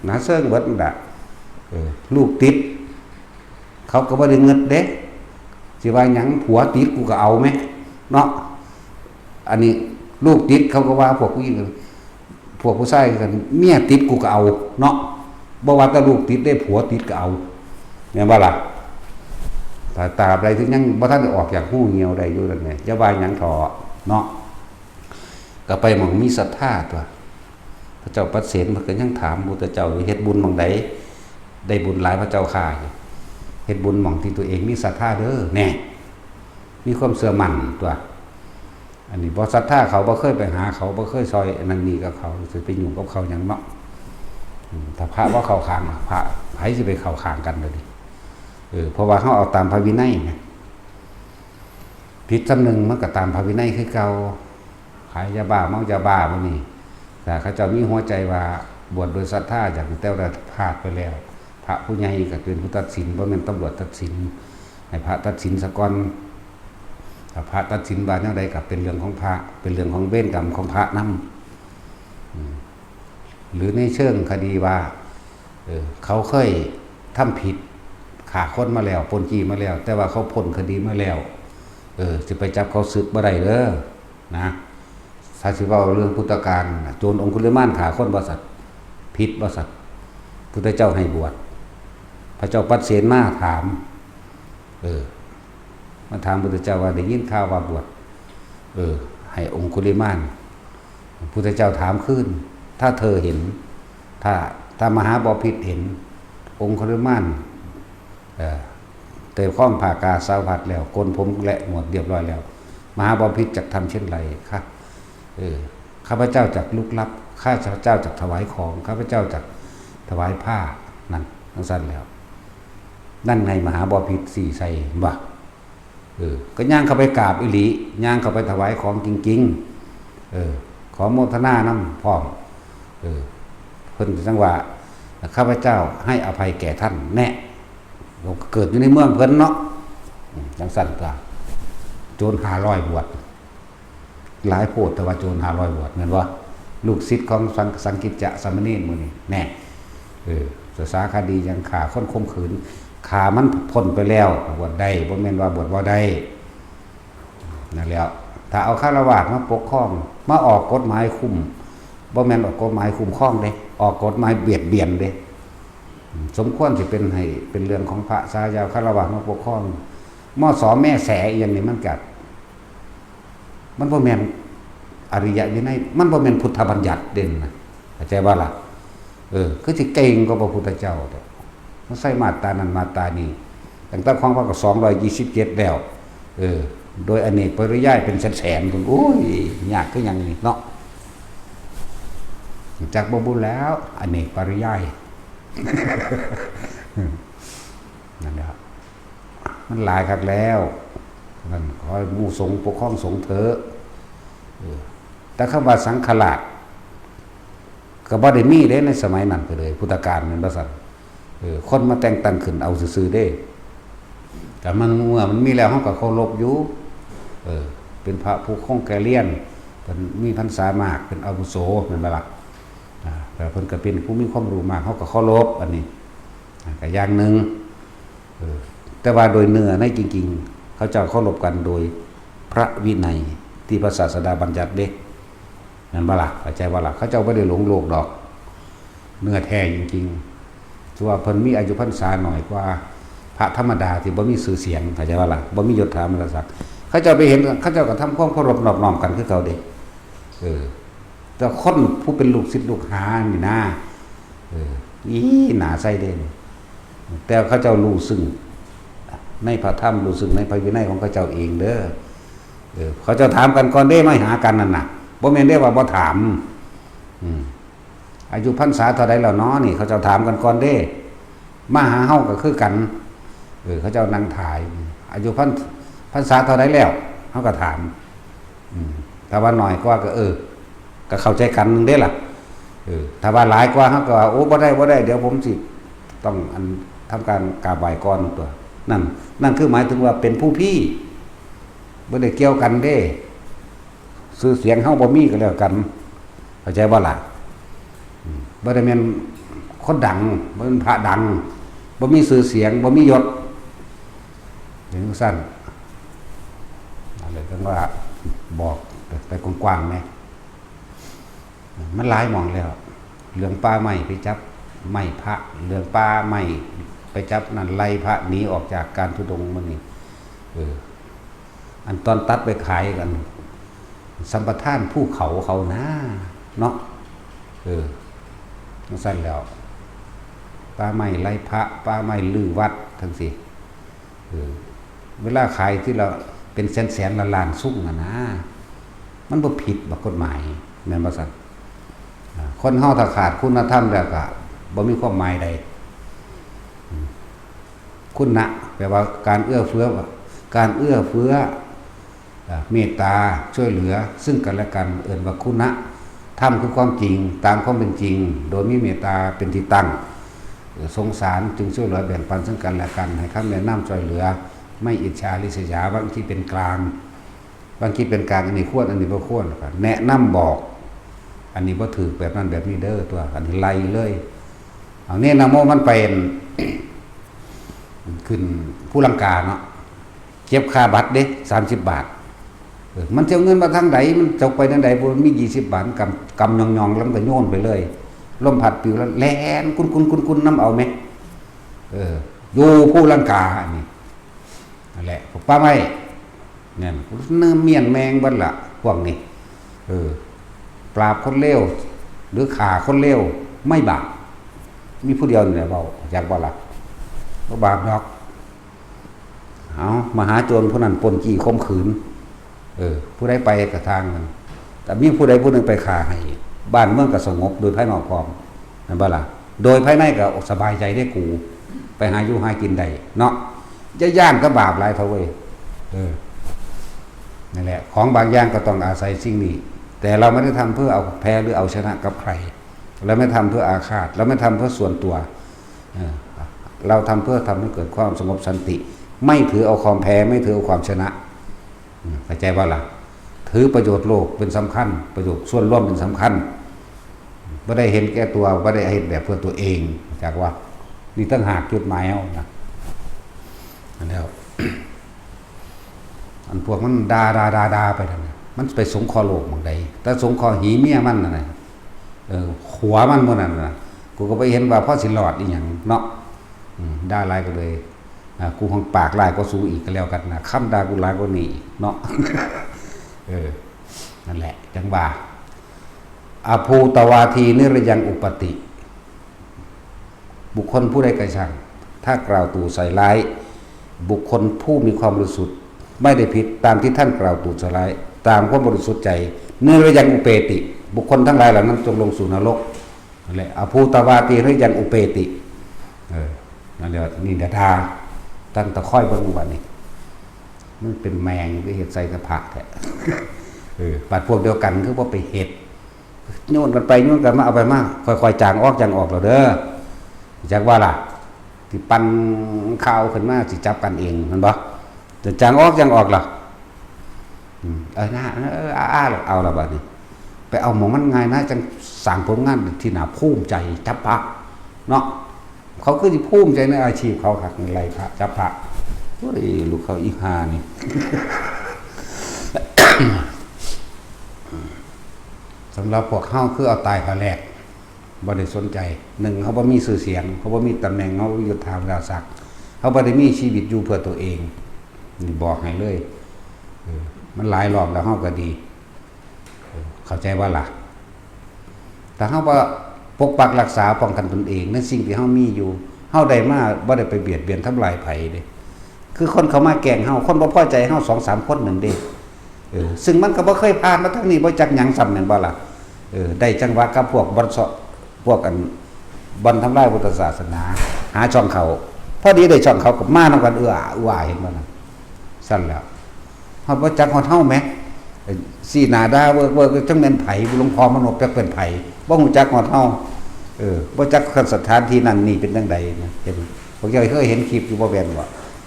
หน้าเซิงเบิดนั่นล่ะ เออ ลูกติด เขาก็บ่ได้เงิดเด้ สิว่าหยัง ผัวติดกูก็เอาแหม เนาะ อันนี้ลูกติดเขาก็ว่าพวกผู้หญิง พวกผู้ชายคือกัน เมียติดกูก็เอาเนาะ บ่ว่าแต่ลูกติดเด้ ผัวติดก็เอา แม่นบ่ล่ะ ถ้าตราบใดที่ยังบ่ทันได้ออกจากฮูเหี่ยวได้อยู่นั่นแหละ อย่าว่าหยังเถาะเนาะ ก็ไปหม่องมีศรัทธาตั๊ว พระเจ้าปเสนเพิ่นก็ยังถามพุทธเจ้าอยู่ เฮ็ดบุญหม่องใด ได้บุญหลายพระเจ้าข้า เฮ็ดบุญหม่องที่ตัวเองมีศรัทธาเด้อ แน่ มีความเชื่อมั่นตั๊ว อันนี้บ่ศรัทธาเขา บ่เคยไปหาเขา บ่เคยซอยอันนั้นนี่กับเขา สิไปยุ่งกับเขาหยังเนาะ อืม ถ้าพระบ่เข้าข้าง พระไผสิไปเข้าข้างกันเดี๋ยวนี้ เออ เพราะว่าเฮาเอาตามพระวินัยไง ผิดส่ำหนึ่งมันก็ตามพระวินัยคือเก่า ขายยาบ้า เมายาบ้า มื้อนี้ ถ้าเขาเจ้ามีหัวใจว่าบวชโดยศรัทธา อยากสิแต่ว่าพลาดไปแล้ว พระผู้ใหญ่ก็เป็นผู้ตัดสิน บ่แม่นตำรวจตัดสิน ให้พระตัดสินซะก่อน ถ้าพระตัดสินว่าแนวใดก็เป็นเรื่องของพระ เป็นเรื่องของเวรกรรมของพระนำ อืม หรือในเชิงคดีว่า เออ เขาเคยทำผิด ฆ่าคนมาแล้ว ปล้นจี้มาแล้ว แต่ว่าเขาพ้นคดีมาแล้ว เออ สิไปจับเขาสึกบ่ได้เด้อ นะ ถ้าสิเว้าเรื่องพุทธกาลน่ะ โจรองคุลิมานฆ่าคนบ่สัตว์ ผิดบ่สัตว์ พุทธเจ้าให้บวช พระเจ้าปเสนมาถาม เออ มาถามพุทธเจ้าว่าได้ยินข่าวว่าบวช เออ ให้องคุลิมาน พุทธเจ้าถามคืน ถ้าเธอเห็น ถ้า ถ้ามหาบพิตรเห็น องคุลิมาน เอ่อ เตรียมคล้องผ้ากาสาวพัดแล้ว โกนผมและหนวดเรียบร้อยแล้ว มหาบพิตรจักทำเช่นไรคะ เออ ข้าพเจ้าจักลุกลับ ข้าพเจ้าจักถวายของ ข้าพเจ้าจักถวายผ้า นั่น จั่งซั้นแล้ว นั่นไงมหาบพิตรสี่ใส่บ่ เออ ก็ย่างเข้าไปกราบอีหลี ย่างเข้าไปถวายของจริงๆ เออ ขอโมทนานำพร้อม เออ เพิ่นจั่งว่า ข้าพเจ้าให้อภัยแก่ท่านแน่ เกิดอยู่ในเมืองเพิ่นเนาะ อืม จั่งซั้นตั๊ว โจรห้าร้อยบวช หลายโพด แต่ว่าโจรห้าร้อยบวช แม่นบ่ ลูกศิษย์ของสัง สังกิจจะสามเณรหมู่นี้ แน่ เออ สาสาคดียังฆ่าคนข่มขืน ฆ่ามันพ้นไปแล้ว บวชได้ บ่แม่นว่าบวชบ่ได้ นั่นแหล้ว ถ้าเอาฆราวาสมาปกครอง มาออกกฎหมายคุ้ม บ่แม่นออกกฎหมายคุ้มครองเด้ ออกกฎหมายเบียดเบียนเด้ สมควรสิเป็นให้เป็นเรื่องของพระสายาฆราวาสมาปกครอง มส แม่แสอีหยังนี่มันก็ มันบ่แม่นอริยวินัย มันบ่แม่นพุทธบัญญัติเด้นะ เข้าใจบ่ล่ะ เออ คือสิเก่งกว่าพระพุทธเจ้าแท้ มันใส่มาตรานั้นมาตรานี้ ตั้งแต่ของพระก็สองร้อยยี่สิบเจ็ดแล้ว เออ โดยอเนกปริยายเป็นแสนๆ พุ้น โอ้ย ยากคือหยังนี่เนาะ จักบ่บุญแล้ว อเนกปริยาย นั่นแหละ มันหลายคักแล้ว นั่นขอให้หมู่สงฆ์ปกครองสงฆ์เถอะ เออ แต่คำว่าสังฆราช ก็บ่ได้มีเด้ในสมัยนั้นก็เลย พุทธกาลแม่นบ่ซั่น เออ คนมาแต่งตั้งขึ้นเอาซื่อๆเด้ แต่มันเมื่อมันมีแล้ว เฮาก็เคารพอยู่ เออ เป็นพระผู้คงแก่เรียน เพิ่นมีพรรษามาก เป็นอาวุโส แม่นบ่ล่ะ อ่า แต่เพิ่นก็เป็นผู้มีความรู้มาก เฮาก็เคารพ อันนี้ อ่า ก็อย่างหนึ่ง เออ แต่ว่าโดยเนื้อในจริงๆ เขาเจ้าเคารพกันโดยพระวินัยที่พระศาสดาบัญญัติเด้ แม่นบ่ล่ะ เข้าใจบ่ล่ะ เขาเจ้าบ่ได้หลงโลกดอก เนื้อแท้จริงๆ ถือว่าเพิ่นมีอายุพรรษาน้อยกว่าพระธรรมดาที่บ่มีชื่อเสียง เข้าใจบ่ล่ะ บ่มียศถาบรรดาศักดิ์ เขาเจ้าไปเห็น เขาเจ้าก็ทำความเคารพนอบน้อมกันคือเก่าเด้ เออ แต่คนผู้เป็นลูกศิษย์ลูกหานี่นะ เออ อีหน้าใส่เด้นี่ แต่เขาเจ้ารู้ซึ่งในพระธรรม รู้ซึ่งในพระวินัยของเขาเจ้าเองเด้อ เออ เขาเจ้าถามกันก่อนเด้ มาหากันนั่นน่ะ บ่แม่นเด้ว่าบ่ถาม อืม อายุพรรษาเท่าใดแล้วน้อนี่ เขาเจ้าถามกันก่อนเด้ มาหาเฮาก็คือกัน เออ เขาเจ้านั่งถ่าย อายุพรร- พรรษาเท่าใดแล้ว เฮาก็ถาม อืม ถ้าว่าน้อยกว่าก็ เออ ก็เข้าใจกันเด้ล่ะ เออ ถ้าว่าหลายกว่า เฮาก็ว่า โอ้ บ่ได้ บ่ได้ เดี๋ยวผมสิต้องอันทำการกราบไหว้ก่อนตัว นั่น นั่นคือหมายถึงว่าเป็นผู้พี่ บ่ได้เกี่ยวกันเด้ ชื่อเสียงเฮาบ่มีก็แล้วกัน เข้าใจบ่ล่ะ อืม บ่ได้แม่นคนดัง บ่แม่นพระดัง บ่มีชื่อเสียง บ่มียศ เป็นจั่งซั่น อันนี้ต้องว่าบอกไปกว้างๆ แหน่ มันหลายหม่องแล้ว เรื่องป่าไม้ไปจับไม้พระ เรื่องป่าไม้ไปจับนั่น ไล่พระหนีออกจากการธุดงค์มื้อนี้ เออ อันตอนตัดไปขายกัน สัมปทานภูเขาเขานะ เนาะ เออ จั่งซั่นแล้ว ป่าไม้ไล่พระ ป่าไม้รื้อวัดจั่งซี้ เออ เวลาขายทีละเป็นแสนๆ ล้านๆ ซุ่งน่ะนะ มันบ่ผิดบ่กฎหมาย แม่นบ่ซั่น อ่า คนเฮาถ้าขาดคุณธรรมแล้วก็บ่มีความหมายใด อืม คุณนะ แปลว่าการเอื้อเฟื้อ การเอื้อเฟื้อ อ่า เมตตาช่วยเหลือซึ่งกันและกัน เอิ้นว่าคุณธรรม คือความจริงตามความเป็นจริง โดยมีเมตตาเป็นที่ตั้ง เอ่อ สงสารจึงช่วยเหลือแบ่งปันซึ่งกันและกัน ให้คำแนะนำช่วยเหลือ ไม่อิจฉาริษยา วางจิตเป็นกลาง วางจิตเป็นกลาง อันนี้ควร อันนี้บ่ควร แนะนำบอก อันนี้บ่ถืก แบบนั้นแบบนี้เด้อ ตัว อันนี้ไล่เลย เอาเนรนะโมมันไป ขึ้นภูลังกาเนาะ เก็บค่าบัตรเด้ สามสิบบาท เออ มันสิเอาเงินมาทางใด มันจกไปทางใด บ่มียี่สิบบาท กำ กำยองๆ แล้วมันก็โยนไปเลย ลมพัดปลิวแล้วแล่น คุ้นๆๆๆ นำเอาแหม เออ อยู่ภูลังกา อันนี้ นั่นแหละ พวกป่าไม้ เนี่ย เนื้อเมี้ยนแมงเบิดล่ะ พวกนี้ เออ ปราบคนเลว หรือฆ่าคนเลว ไม่บาป มีผู้เดียวนี่แหละเว้า จักบ่ล่ะ บ่บาปดอก เอา มหาโจรผู้นั้นปล้นจี้ข่มขืน เออ ผู้ใดไปก็ช่างมัน แต่มีผู้ใดผู้หนึ่งไปฆ่าให้ บ้านเมืองก็สงบโดยภายนอกพร้อม แม่นบ่ล่ะ โดยภายในก็สบายใจได้กู ไปหาอยู่หากินได้เนาะ อย่าย้านกับบาปหลายเถาะเว้ย เออ นั่นแหละ ของบางอย่างก็ต้องอาศัยสิ่งนี้ แต่เราไม่ได้ทำเพื่อเอาแพ้หรือเอาชนะกับใคร เราไม่ทำเพื่ออาฆาต เราไม่ทำเพื่อส่วนตัว เออ เราทำเพื่อทำให้เกิดความสงบสันติ ไม่ถือเอาความแพ้ ไม่ถือเอาความชนะ อืม เข้าใจบ่ล่ะ ถือประโยชน์โลกเป็นสำคัญ ประโยชน์ส่วนรวมเป็นสำคัญ บ่ได้เห็นแก่ตัว บ่ได้เฮ็ดแบบเพื่อตัวเอง จักว่า นี่ต่างหากจุดหมายเฮานะ อันแล้ว อันพวกมันด่าๆๆๆ ไปนั่นน่ะ มันไปสงเคราะห์โลกหม่องใด แต่สงเคราะห์หีเมียมันนั่นน่ะ เออ ผัวมันหมู่นั่นน่ะ กูก็บ่เห็นว่าพอสิรอดอีหยังเนาะ อืม ด่าหลายก็เลย อ่า กูหังปากหลายกว่าสูอีกก็แล้วกันนะ คำด่ากูหลายกว่านี้อีกเนาะ เออ นั่นแหละ จั่งว่า อภูตวาทีนิรยังอุปปาติ บุคคลผู้ใดก็ช่าง ถ้ากล่าวตู่ใส่ร้าย บุคคลผู้มีความบริสุทธิ์ ไม่ได้ผิดตามที่ท่านกล่าวตู่ใส่ร้าย ตามความบริสุทธิ์ใจ นิรยังอุปเปติ บุคคลทั้งหลายเหล่านั้นจงลงสู่นรก นั่นแหละ อภูตวาทีนิรยังอุปเปติ เออ นั่นแหละ นี่ดาดา ตั้งแต่ค่อยเบิ่งวันนี้ มันเป็นแมง ไปเฮ็ดใส่กระพะแท้ เออ บัดพวกเดียวกันคือว่าไปเฮ็ด โยนกันไปโยนกันมา เอาไปมา ค่อยๆ จางออกจางออกแล้วเด้อ จักว่าล่ะ ที่ปั่นข่าวขึ้นมา สิจับกันเอง แม่นบ่ จะจางออกจางออกล่ะ อืม เออ นะ เออ อ้าๆ เอาละบัดนี้ ไปเอาหม่องมันง่ายนะ จั่งสร้างผลงานที่น่าภูมิใจ จับพระ เนาะ เขาคือสิภูมิใจในอาชีพเขาคัก ในไล่พระ จับพระ โอ้ย ลูกเขาอีห่านี่ สำหรับพวกเฮาคือเอาตายคาแรก บ่ได้สนใจ หนึ่ง เฮาบ่มีชื่อเสียง เฮาบ่มีตำแหน่ง เฮาบ่มียศถาบรรดาศักดิ์ เฮาบ่ได้มีชีวิตอยู่เพื่อตัวเอง นี่บอกให้เลย เออ มันหลายรอบแล้ว เฮาก็ดี เออ เข้าใจบ่ล่ะ? ถ้าเฮาบ่ปกปักรักษาป้องกันตนเองในสิ่งที่เฮามีอยู่ เฮาได้มาบ่ได้ไปเบียดเบียนทำลายไผเด้ คือคนเข้ามาแกล้งเฮา คนบ่พอใจเฮาสองสามคนนั่นเด้ เออ ซึ่งมันก็บ่เคยผ่านมาทางนี้ บ่จักหยังซ้ำ แม่นบ่ล่ะ? เออ ได้จังหวะกับพวกบ่อนเซาะ พวกอันบ่อนทำลายพุทธศาสนา หาช่องเข้า พอดีได้ช่องเข้าก็มานำกัน เอื้ออา เห็นบ่นั่น ซั่นแหล้ว ฮอดบ่จักฮอดเฮาแหม เอ้ย ซี้หน้าด่าเวิกเวิก จักแม่นไผ หลวงพ่อมโนจักเป็นไผ บ่ฮู้จักฮอดเฮา เออ บ่จักสถานที่นั่นนี่เป็นจั่งใดนะ เห็น พวกเจ้าเคยเห็นคลิปอยู่บ่แม่นบ่?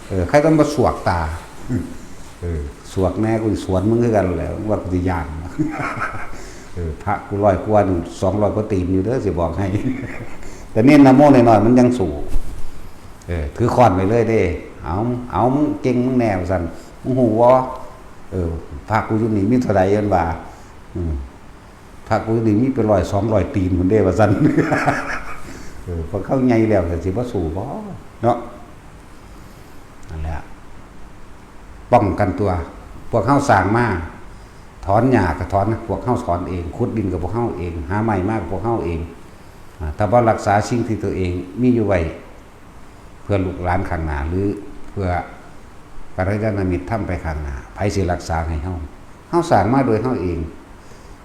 เออ ใครต้องมาสวกตา เออ สวกแน่ กูสิสวนมึงคือกันแหละ ว่ากูสิย่าน เออ พระกูร้อยกว่า สองร้อยกว่าตีนอยู่เด้อ สิบอกให้ แต่เน้นนะโมน้อยๆ มันยังสู้ เออ ถือค้อนไปเลยเด้ เอา เอา มึงเก่งมึงแน่ว่าซั่น มึงฮู้บ่? เออ พระกูอยู่นี่มีเท่าใด เอิ้นว่า อืม พระกูอยู่นี่มีเป็นร้อยสองร้อยตีนพุ้นเด้ ว่าซั่น เออ พอเขาใหญ่แล้วก็สิบ่สู้บ่เนาะ นั่นแหละ ป้องกันตัว พวกเฮาสร้างมา ถอนหญ้าก็ถอน พวกเฮาถอนเอง ขุดดินก็พวกเฮาเอง หาไม้มาก็พวกเฮาเอง อ่า ถ้าบ่รักษาสิ่งที่ตัวเองมีอยู่ไว้ เพื่อลูกหลานข้างหน้า หรือเพื่อกัลยาณมิตรธรรมไปข้างหน้า ไผสิรักษาให้เฮา? เฮาสร้างมาโดยเฮาเอง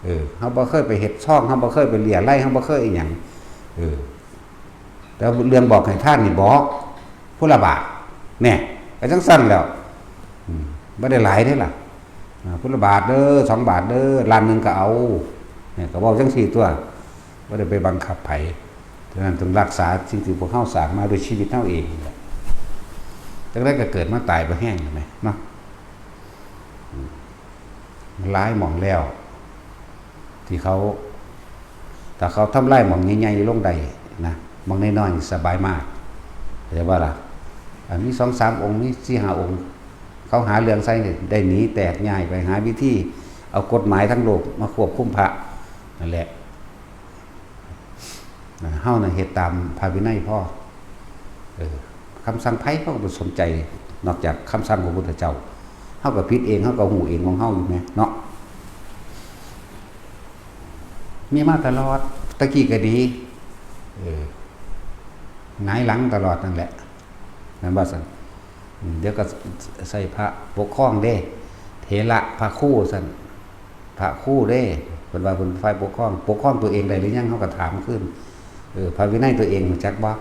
เออ เฮาบ่เคยไปเฮ็ดซอง เฮาบ่เคยไปเรียรัย เฮาบ่เคยอิหยัง เออ แต่เรื่องบอกให้ทานนี่บอก ผู้ละบาท แน่ ก็จั่งซั่นแหล้ว อืม บ่ได้หลายเด้ล่ะ อ่า ผู้ละบาทเด้อ สองบาทเด้อ ล้านหนึ่งก็เอา เนี่ย ก็เว้าจั่งซี้ตั่ว บ่ได้ไปบังคับไผ ฉะนั้นต้องรักษาสิ่งที่พวกเฮาสร้างมาด้วยชีวิตเฮาเองนี่แหละ จั่งใดก็เกิดมาตายบ่แฮง เห็นไหมเนาะ อืม มันหลายหม่องแล้ว ที่เขา ถ้าเขาทำลายหม่องใหญ่ๆลงได้นะ หม่องน้อยๆนี่สบายมาก เข้าใจบ่ล่ะ? อันมีสองสามองค์ มีสี่ห้าองค์ เขาหาเรื่องใส่นี่ ได้หนีแตกย้ายไป หาวิธีเอากฎหมายทั้งโลกมาควบคุมพระ นั่นแหละ นะ เฮาน่ะเฮ็ดตามพระวินัยพอ เออ คำสั่งไผเฮาก็บ่สนใจ นอกจากคำสั่งของพระพุทธเจ้า เฮาก็ผิดเอง เฮาก็ฮู้เองของเฮาอยู่แหมเนาะ มีมาตลอด แต่กี้ก็ดี เออ หงายหลังตลอดนั่นแหละ แม่นบ่ซั่น? อืม เดี๋ยวก็ใส่พระปกครองเด้ เถระพระครูซั่น พระครูเด้ เพิ่นว่าเพิ่นฝ่ายปกครอง ปกครองตัวเองได้หรือยัง เฮาก็ถามคืน เออ พระวินัยตัวเองรู้จักบ่?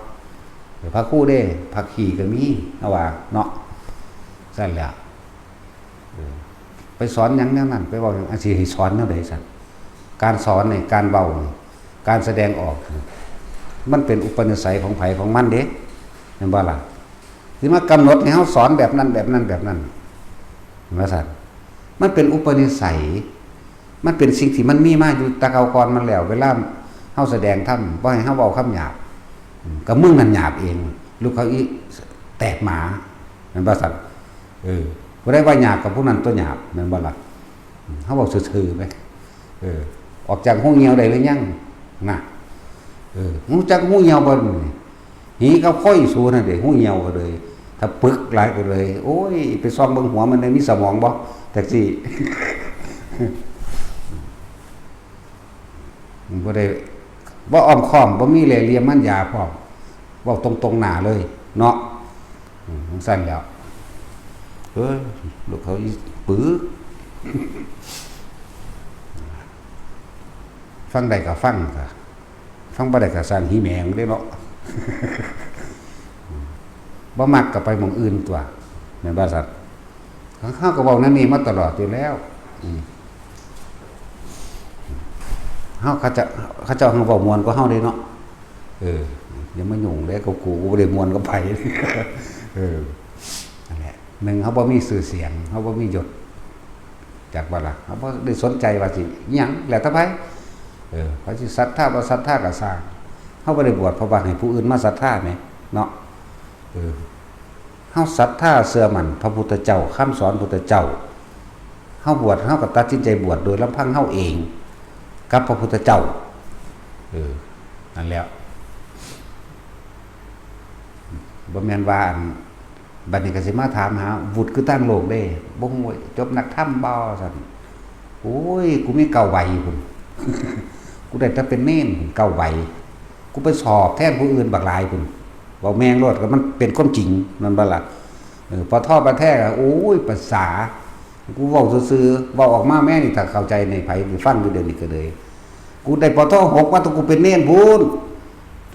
เออ พระครูเด้ พระขี้ก็มี เฮาว่าเนาะ ซั่นแหละ เออ ไปสอนหยังแนวนั้น ไปเว้าหยัง อันสิให้สอนแนวใดซั่น? การสอนนี่ การเว้านี่ การแสดงออกนี่ มันเป็นอุปนิสัยของไผของมันเด้ แม่นบ่ล่ะ? สิมากำหนดให้เฮาสอนแบบนั้น แบบนั้น แบบนั้น ว่าซั่น มันเป็นอุปนิสัย มันเป็นสิ่งที่มันมีมาอยู่แต่เก่าก่อนมันแล้ว เวลาเฮาแสดงธรรม บ่ให้เฮาเว้าคำหยาบ อืม ก็มึงนั่นหยาบเอง ลูกเขาอีแตกหมา แม่นบ่ซั่น? เออ ผู้ใดว่าหยาบก็ผู้นั้นตัวหยาบ แม่นบ่ล่ะ? อืม เฮาเว้าซื่อๆไป เออ ออกจากหูเหี่ยวได้หรือยัง? นะ เออ รู้จักหูเหี่ยวบ่นี่? หีกับข้อยสูนั่นเด้ หูเหี่ยวก็เลย ถ้าปึกหลายก็เลย โอ้ย ไปส่องเบิ่งหัวมันได้มีสมองบ่ จักซี่ มันบ่ได้ บ่อ้อมค้อม บ่มีเล่ห์เหลี่ยมมันยาพร้อม เว้าตรงๆหน้าเลยเนาะ อืม จั่งซั่นแหล้ว เอ้ย ลูกเขาอีปึก ฟังได้ก็ฟังซะ ฟังบ่ได้ก็ซ่างหีแหมงเด้เนาะ บ่มักก็ไปหม่องอื่นตั่ว แม่นบ่ซั่น? เฮาก็เว้าแนวนี้มาตลอดอยู่แล้ว อืม เฮา เขาเจ้า เขาเจ้าเฮาเว้าม่วนกว่าเฮาเด้เนาะ เออ อย่ามายุ่งเด้กับกู กูบ่ได้ม่วนกับไผ เออ นั่นแหละ หนึ่ง เฮาบ่มีชื่อเสียง เฮาบ่มียศ จักบ่ล่ะ เฮาบ่ได้สนใจว่าสิอิหยัง แล้วแต่ไผ เออ ไผสิศรัทธาบ่ศรัทธาก็ซ่าง เฮาบ่ได้บวชเพื่อว่าให้ผู้อื่นมาศรัทธาแหม เนาะ เออ เฮาศรัทธาเชื่อมั่นพระพุทธเจ้า คำสอนพุทธเจ้า เฮาบวช เฮาก็ตัดสินใจบวชโดยลำพังเฮาเอง กับพระพุทธเจ้า เออ นั่นแหละ บ่แม่นว่าอัน บัดนี้ก็สิมาถามหาวุฒิคือต่างโลกเด้ บ่ฮู้จบนักธรรมบ่ ซั่น โอ้ย กูมีเก้าใบพุ้น กูได้แต่เป็นเณรพุ้นเก้าใบ กูไปสอบแทนผู้อื่นบักหลายพุ้น เว้าแม่งโลด ก็มันเป็นความจริง นั่นบ่ล่ะ เออ ปอทอปอแท้ก็ โอ้ย ภาษา กูเว้าซื่อๆ เว้าออกมาแม่นี่ ถ้าเข้าใจในไผไปฟังอยู่เดี๋ยวนี้ก็เลย กูได้ ปอทอหก มาตั้งกูเป็นเณรพุ้น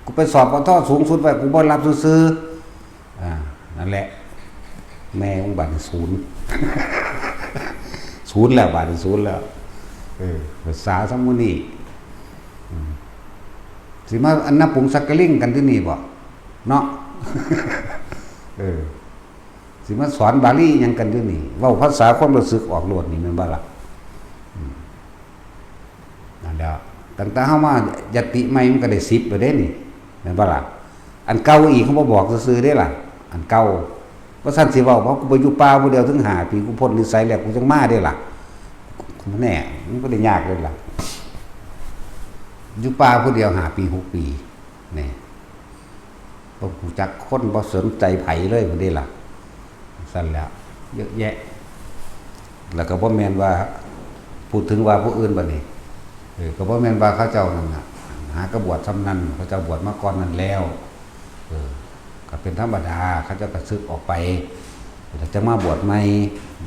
กูไปสอบ ปอทอสูงสุดไว้ กูบ่รับซื่อๆ อ่า นั่นแหละ แม่มึงบาดนี้ศูนย์ ศูนย์แล้ว บาดนี้ศูนย์แล้ว เออ ภาษาสมุนี อืม สิมาอันนับปุงสักกะลิงกันที่นี่บ่ เนาะ เออ สิมาสอนบาลีหยังกันที่นี่ เว้าภาษาความรู้สึกออกโลดนี่แม่นบ่ล่ะ อืม นั่นแหละ ตั้งแต่เฮามายัตติใหม่มันก็ได้สิบแล้วเด้นี่ แม่นบ่ล่ะ อันเก่าอีกเขาบ่บอกซื่อๆเด้ล่ะ อันเก่า ว่าซั่นสิเว้า เพราะกูไปอยู่ป่าผู้เดียวถึงห้าปี กูพ้นนิสัยแล้ว กูจังมาเด้ล่ะ แน่ มันบ่ได้ยากเลยล่ะ อยู่ป่าผู้เดียวห้าปี หกปี นี่ บ่รู้จักคน บ่สนใจไผเลยพุ้นเด้ล่ะ ซั่นแหละ เยอะแยะ แล้วก็บ่แม่นว่า พูดถึงว่าผู้อื่นบัดนี้ เออ ก็บ่แม่นว่าเขาเจ้านั่นน่ะ หากะบวชส่ำนั้น เขาเจ้าบวชมาก่อนนั้นแล้ว เออ ก็เป็นธรรมดา เขาเจ้าก็สึกออกไป แล้วจังมาบวชใหม่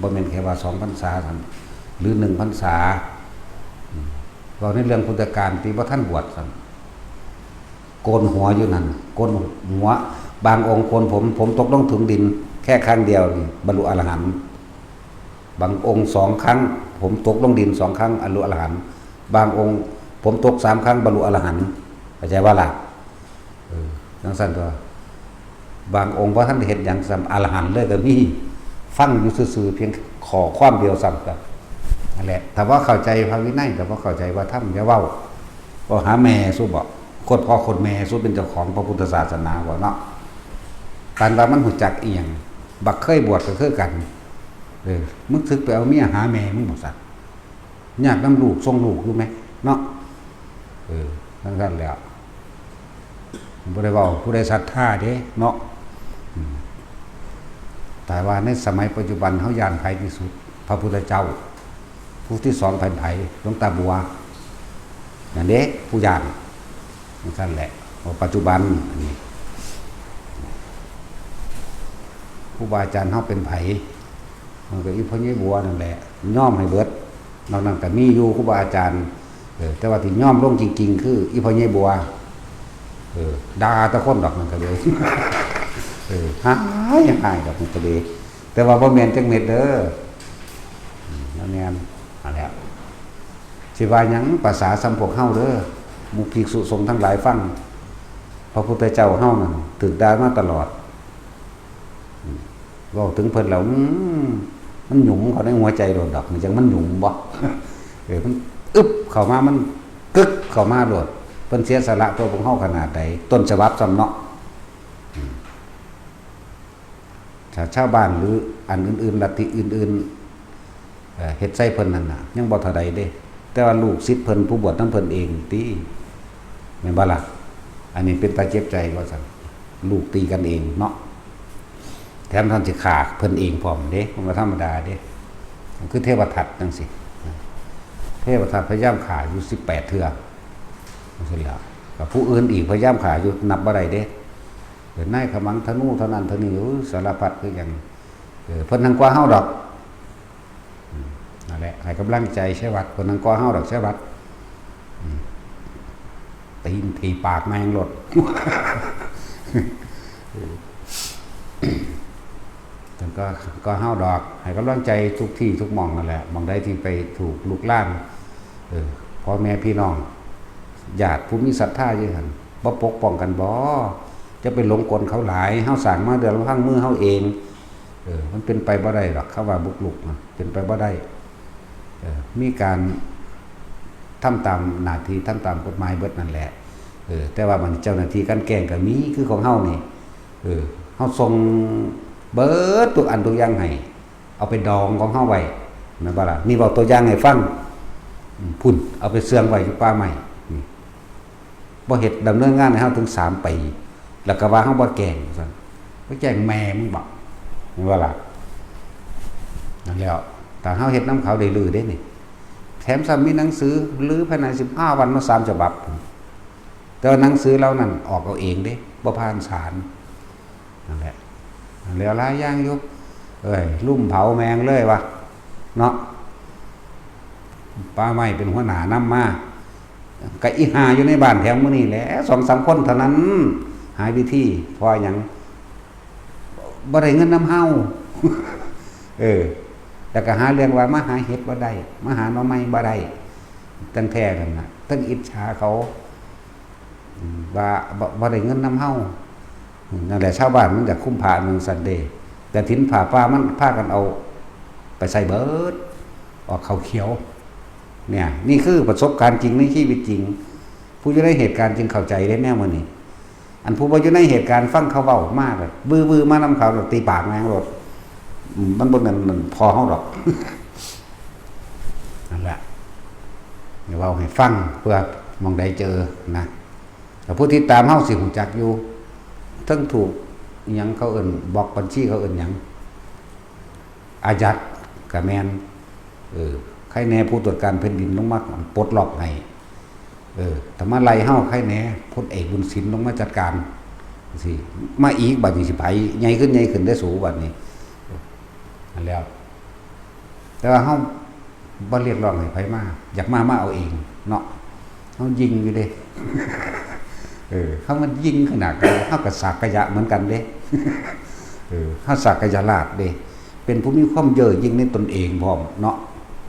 บ่แม่นแค่ว่าสองพรรษาซั่น หรือหนึ่งพรรษา อืม เว้าในเรื่องพุทธกาลที่บ่ทันบวชซั่น โกนหัวอยู่นั่น โกนหัว บางองค์โกนผม ผมตกลงถึงดิน แค่ครั้งเดียวนี่บรรลุอรหันต์ บางองค์สองครั้ง ผมตกลงดินสองครั้ง บรรลุอรหันต์ บางองค์ ผมตกสามครั้ง บรรลุอรหันต์ เข้าใจบ่ล่ะ เออ จังซั่นตั๊ว บางองค์บ่ทันได้เฮ็ดหยังซ้ำ อรหันต์เลยก็มี ฟังอยู่ซื่อๆ เพียงข้อความเดียวซ้ำตั๊ว นั่นแหละ ถ้าบ่เข้าใจพระวินัย ถ้าบ่เข้าใจว่าธรรม อย่าเว้า เว้าหาแม่สูบ่ โคตรพ่อโคตรแม่สูเป็นเจ้าของพระพุทธศาสนาบ่เนาะ ปานว่ามันรู้จักอิหยัง บักเคยบวชก็คือกัน เออ มึงสึกไปเอาเมียหาแม่มึงบ่ซั่น ยากนำลูก ส่งลูกอยู่แหม เนาะ เออ จังซั่นแหล้ว บ่ได้เว้าผู้ใดศรัทธาเด้ เนาะ อืม แต่ว่าในสมัยปัจจุบันเฮาย้านไผที่สุด พระพุทธเจ้า ผู้ที่สองเป็นไผ หลวงตาบัว นั่นเด้ ผู้ย้าน จังซั่นแหละ ว่าปัจจุบัน อันนี้ ครูบาอาจารย์เฮาเป็นไผ มันก็อีพ่อใหญ่บัวนั่นแหละ ยอมให้เบิด นอกนั้นก็มีอยู่ครูบาอาจารย์ เออ แต่ว่าที่ยอมลงจริงๆ คืออีพ่อใหญ่บัว เออ ด่าแต่คนดอกมันก็เลย เออ ฮ้ายฮ้ายดอกมันก็เลย แต่ว่าบ่แม่นจักเม็ดเด้อ อืม บ่แม่น นั่นแหละ สิว่าหยัง ภาษาส่ำพวกเฮาเด้อ หมู่ภิกษุสงฆ์ทั้งหลายฟัง พระพุทธเจ้าเฮานั่นถูกด่ามาตลอด อืม เว้าถึงเพิ่นแล้ว อืม มันหยุมเข้าในหัวใจโลดดอก มันจั่งมันหยุมบ่ เออ มันอึบเข้ามา มันกึกเข้ามาโลด เพิ่นเสียสละเพื่อพวกเฮาขนาดใด ต้นฉบับซ้ำเนาะ อืม ถ้าชาวบ้านหรืออันอื่นๆ ลัทธิอื่นๆ เอ่อ เฮ็ดใส่เพิ่นนั่นน่ะ ยังบ่เท่าใดเด้ แต่ว่าลูกศิษย์เพิ่นผู้บวชนำเพิ่นเองติ แม่นบ่ล่ะ อันนี้เป็นตาเจ็บใจว่าซั่น ลูกตีกันเองเนาะ แถมท่านสิฆ่าเพิ่นเองพร้อมเด้ มันบ่ธรรมดาเด้ มันคือเทวทัตจั่งซี้ เทวทัตพยายามฆ่าอยู่สิบแปดเทื่อ จั่งซี้แหละ กับผู้อื่นอีกพยายามฆ่าอยู่นับบ่ได้เด้ เออ นายขมังธนูเท่านั้นเท่านี้ โอ้ย สารพัดคือหยัง เออ เพิ่นนั่งกว่าเฮาดอก อืม นั่นแหละ ให้กำลังใจชัยวัฒน์ เพิ่นนั่งกว่าเฮาดอกชัยวัฒน์ อืม ตีนถีบปากแม่งโลด เพิ่นก็ ก็เฮาดอก ให้กำลังใจทุกที่ทุกหม่องนั่นแหละ หม่องใดที่ไปถูกลุกลาน เออ พ่อแม่พี่น้อง ญาติผู้มีศรัทธาอยู่หั่น บ่ปกป้องกันบ่ จะไปหลงกลเขาหลาย เฮาสร้างมาด้วยลำพังมือเฮาเอง เออ มันเป็นไปบ่ได้ดอก คำว่าบุกรุกนะ เป็นไปบ่ได้ เออ มีการทำตามหน้าที่ ทำตามกฎหมายเบิดนั่นแหละ เออ แต่ว่ามันเจ้าหน้าที่กลั่นแกล้งก็มี คือของเฮานี่ เออ เฮาส่งเบิดทุกอันทุกอย่างให้ เอาไปดองของเฮาไว้ แม่นบ่ล่ะ นี่เว้าตัวอย่างให้ฟัง อืม พุ้น เอาไปเสื่องไว้อยู่ป่าไม้ นี่ บ่เฮ็ดดำเนินงานให้เฮาถึงสามปี แล้วก็ว่าเฮาบ่แกล้ง ว่าซั่น บ่แกล้งแม่มึงบ่ แม่นบ่ล่ะ นั่นแหล้ว ถ้าเฮาเฮ็ดนำเขาได้ลือเด้นี่ แถมซ้ำมีหนังสือรื้อภายในสิบห้าวันมาสามฉบับ แต่ว่าหนังสือเหล่านั้นออกเอาเองเด้ บ่ผ่านศาล นั่นแหละ แล้วหลายอย่างอยู่ เอ้ย ลุ่มเผาแม่งเลยวะ เนาะ ป่าไม้เป็นหัวหน้านำมา กะอีห่าอยู่ในบ้านแถวมื้อนี้แหละ สองสามคนเท่านั้น หาวิธี เพราะหยัง บ่ได้เงินนำเฮา เออ แล้วก็หาเรื่องว่ามาหาเห็ดบ่ได้ มาหาหน่อไม้บ่ได้ ตั้งแท้นั่นน่ะ ตั้งอิจฉาเขา อืม ว่าบ่ บ่ได้เงินนำเฮา อืม นั่นแหละ ชาวบ้านมันอยากคุ้มผ้าหนึ่งซันเดย์ แต่ถินผ้าป่ามันพากันเอาไปใส่เบิด ออกข้าวเขียว เนี่ย นี่คือประสบการณ์จริงในชีวิตจริง ผู้อยู่ในเหตุการณ์จึงเข้าใจได้แนวมื้อนี้ อันผู้บ่อยู่ในเหตุการณ์ฟังเขาเว้ามากเลย วื้อๆ มานำเขา ตีปากแม่งโลด อืม มันบ่แม่น มันพอเฮาดอก นั่นแหละ เดี๋ยวเว้าให้ฟัง เพื่อหม่องใดเจอนะ แต่ผู้ติดตามเฮาสิฮู้จักอยู่ เทิงถูกอิหยังเขาเอิ้น บล็อกบัญชีเขาเอิ้นหยัง อายัดก็แม่น เออ ใครแน่ผู้ตรวจการแผ่นดินลงมาปลดล็อกให้ เออ ถ้ามาไล่เฮาใครแน่ พลเอกบุญสินลงมาจัดการ สิ มาอีกบัดนี้สิไผใหญ่ขึ้นใหญ่ขึ้นได้สูบัดนี้ นั่นแล้ว แต่ว่าเฮาบ่เรียกร้องให้ไผมา อยากมา มาเอาเองเนาะ เฮายิงอยู่เด้ เออ เฮามันยิงขนาดนั้น เฮาก็สักยะเหมือนกันเด้ เออ เฮาสักยราชเด้ เป็นผู้มีความเย่อหยิ่งในตนเองพร้อมเนาะ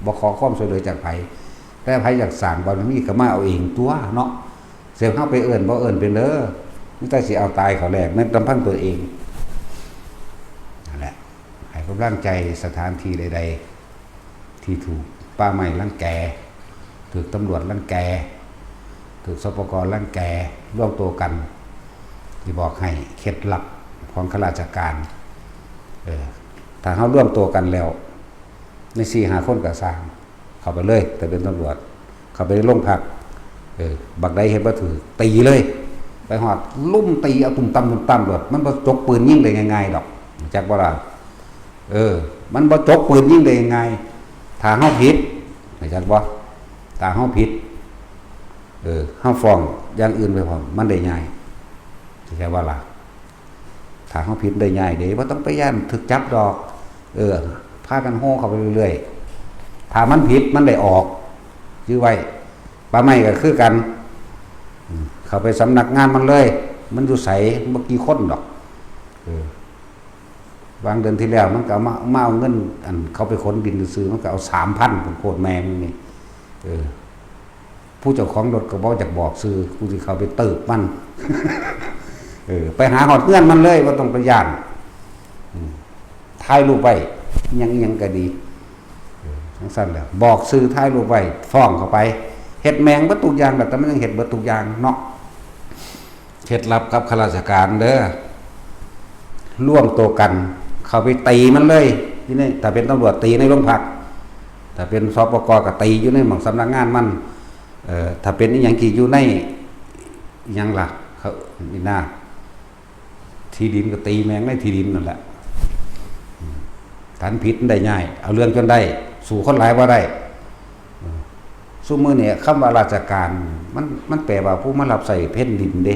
บ่ขอความช่วยเหลือจากไผ แต่ไผอยากสร้างบารมีก็มาเอาเองตัวเนาะ เสียเฮาไปเอิ้นบ่เอิ้นเป็นเด้อ มีแต่สิเอาตายเขาแลก แม้ลำพังตัวเอง นั่นแหละ ให้กำลังใจสถานที่ใดๆ ที่ถูกป่าไม้รังแก ถูกตำรวจรังแก ถูก สปก รังแก รวมตัวกัน ที่บอกให้เคล็ดลับของข้าราชการ เออ ถ้าเฮารวมตัวกันแล้ว ในสี่ห้าคนก็ซ่าง เข้าไปเลย แต่เป็นตำรวจ เข้าไปในโรงพัก เออ บักใดเฮ็ดบ่ถืก ตีเลย ไปฮอด ลุ่มตีเอาตุ่มตำตุ่มตำโลด มันบ่จกปืนยิงได้ง่ายๆดอก จักบ่ล่ะ เออ มันบ่จกปืนยิงได้ง่ายๆ ถ้าเฮาผิด จักบ่ ถ้าเฮาผิด เออ เฮาฟ้องอย่างอื่นไปพร้อม มันได้ง่าย เข้าใจบ่ล่ะ ถ้าเฮาผิดได้ง่ายเด้ บ่ต้องไปย้านถูกจับดอก เออ พากันโห่เข้าไปเรื่อยๆ ถ้ามันผิดมันได้ออก จื่อไว้ ป่าไม้ก็คือกัน อืม เข้าไปสำนักงานมันเลย มันอยู่ไส บ่กี่คนดอก เออ วางเดือนที่แล้วมันก็เอามา มาเอาเงิน อันเขาไปขนดินซื่อๆ มันก็เอาสามพัน โคตรแม่มึงนี่ เออ ผู้เจ้าของรถก็บ่อยากบอกชื่อ กูสิเข้าไปเติบมัน เออ ไปหาฮอดเฮือนมันเลย บ่ต้องไปย้าน อืม ถ่ายรูปไว้ อิหยังอิหยังก็ดี เออ จั่งซั้นแหละ บอกชื่อ ถ่ายรูปไว้ ฟ้องเข้าไป เฮ็ดแม่งเบิดทุกอย่างแหละ แต่มันยังเฮ็ดเบิดทุกอย่างเนาะ เคล็ดลับกับข้าราชการเด้อ ร่วมตัวกัน เข้าไปตีมันเลย ที่นี่ ถ้าเป็นตำรวจตีในโรงพัก ถ้าเป็น สปก ก็ตีอยู่ในหม่องสำนักงานมัน เอ่อ ถ้าเป็นอีหยังที่อยู่ใน อีหยังล่ะ เขา นี่นะ ที่ดินก็ตีแม่งในที่ดินนั่นแหละ ถ้าผิดมันได้ง่าย เอาเรื่องจนได้ สู้คนหลายบ่ได้ ซุมื้อนี้คำว่าราชการ มัน มันแปลว่าผู้มารับใช้แผ่นดินเด้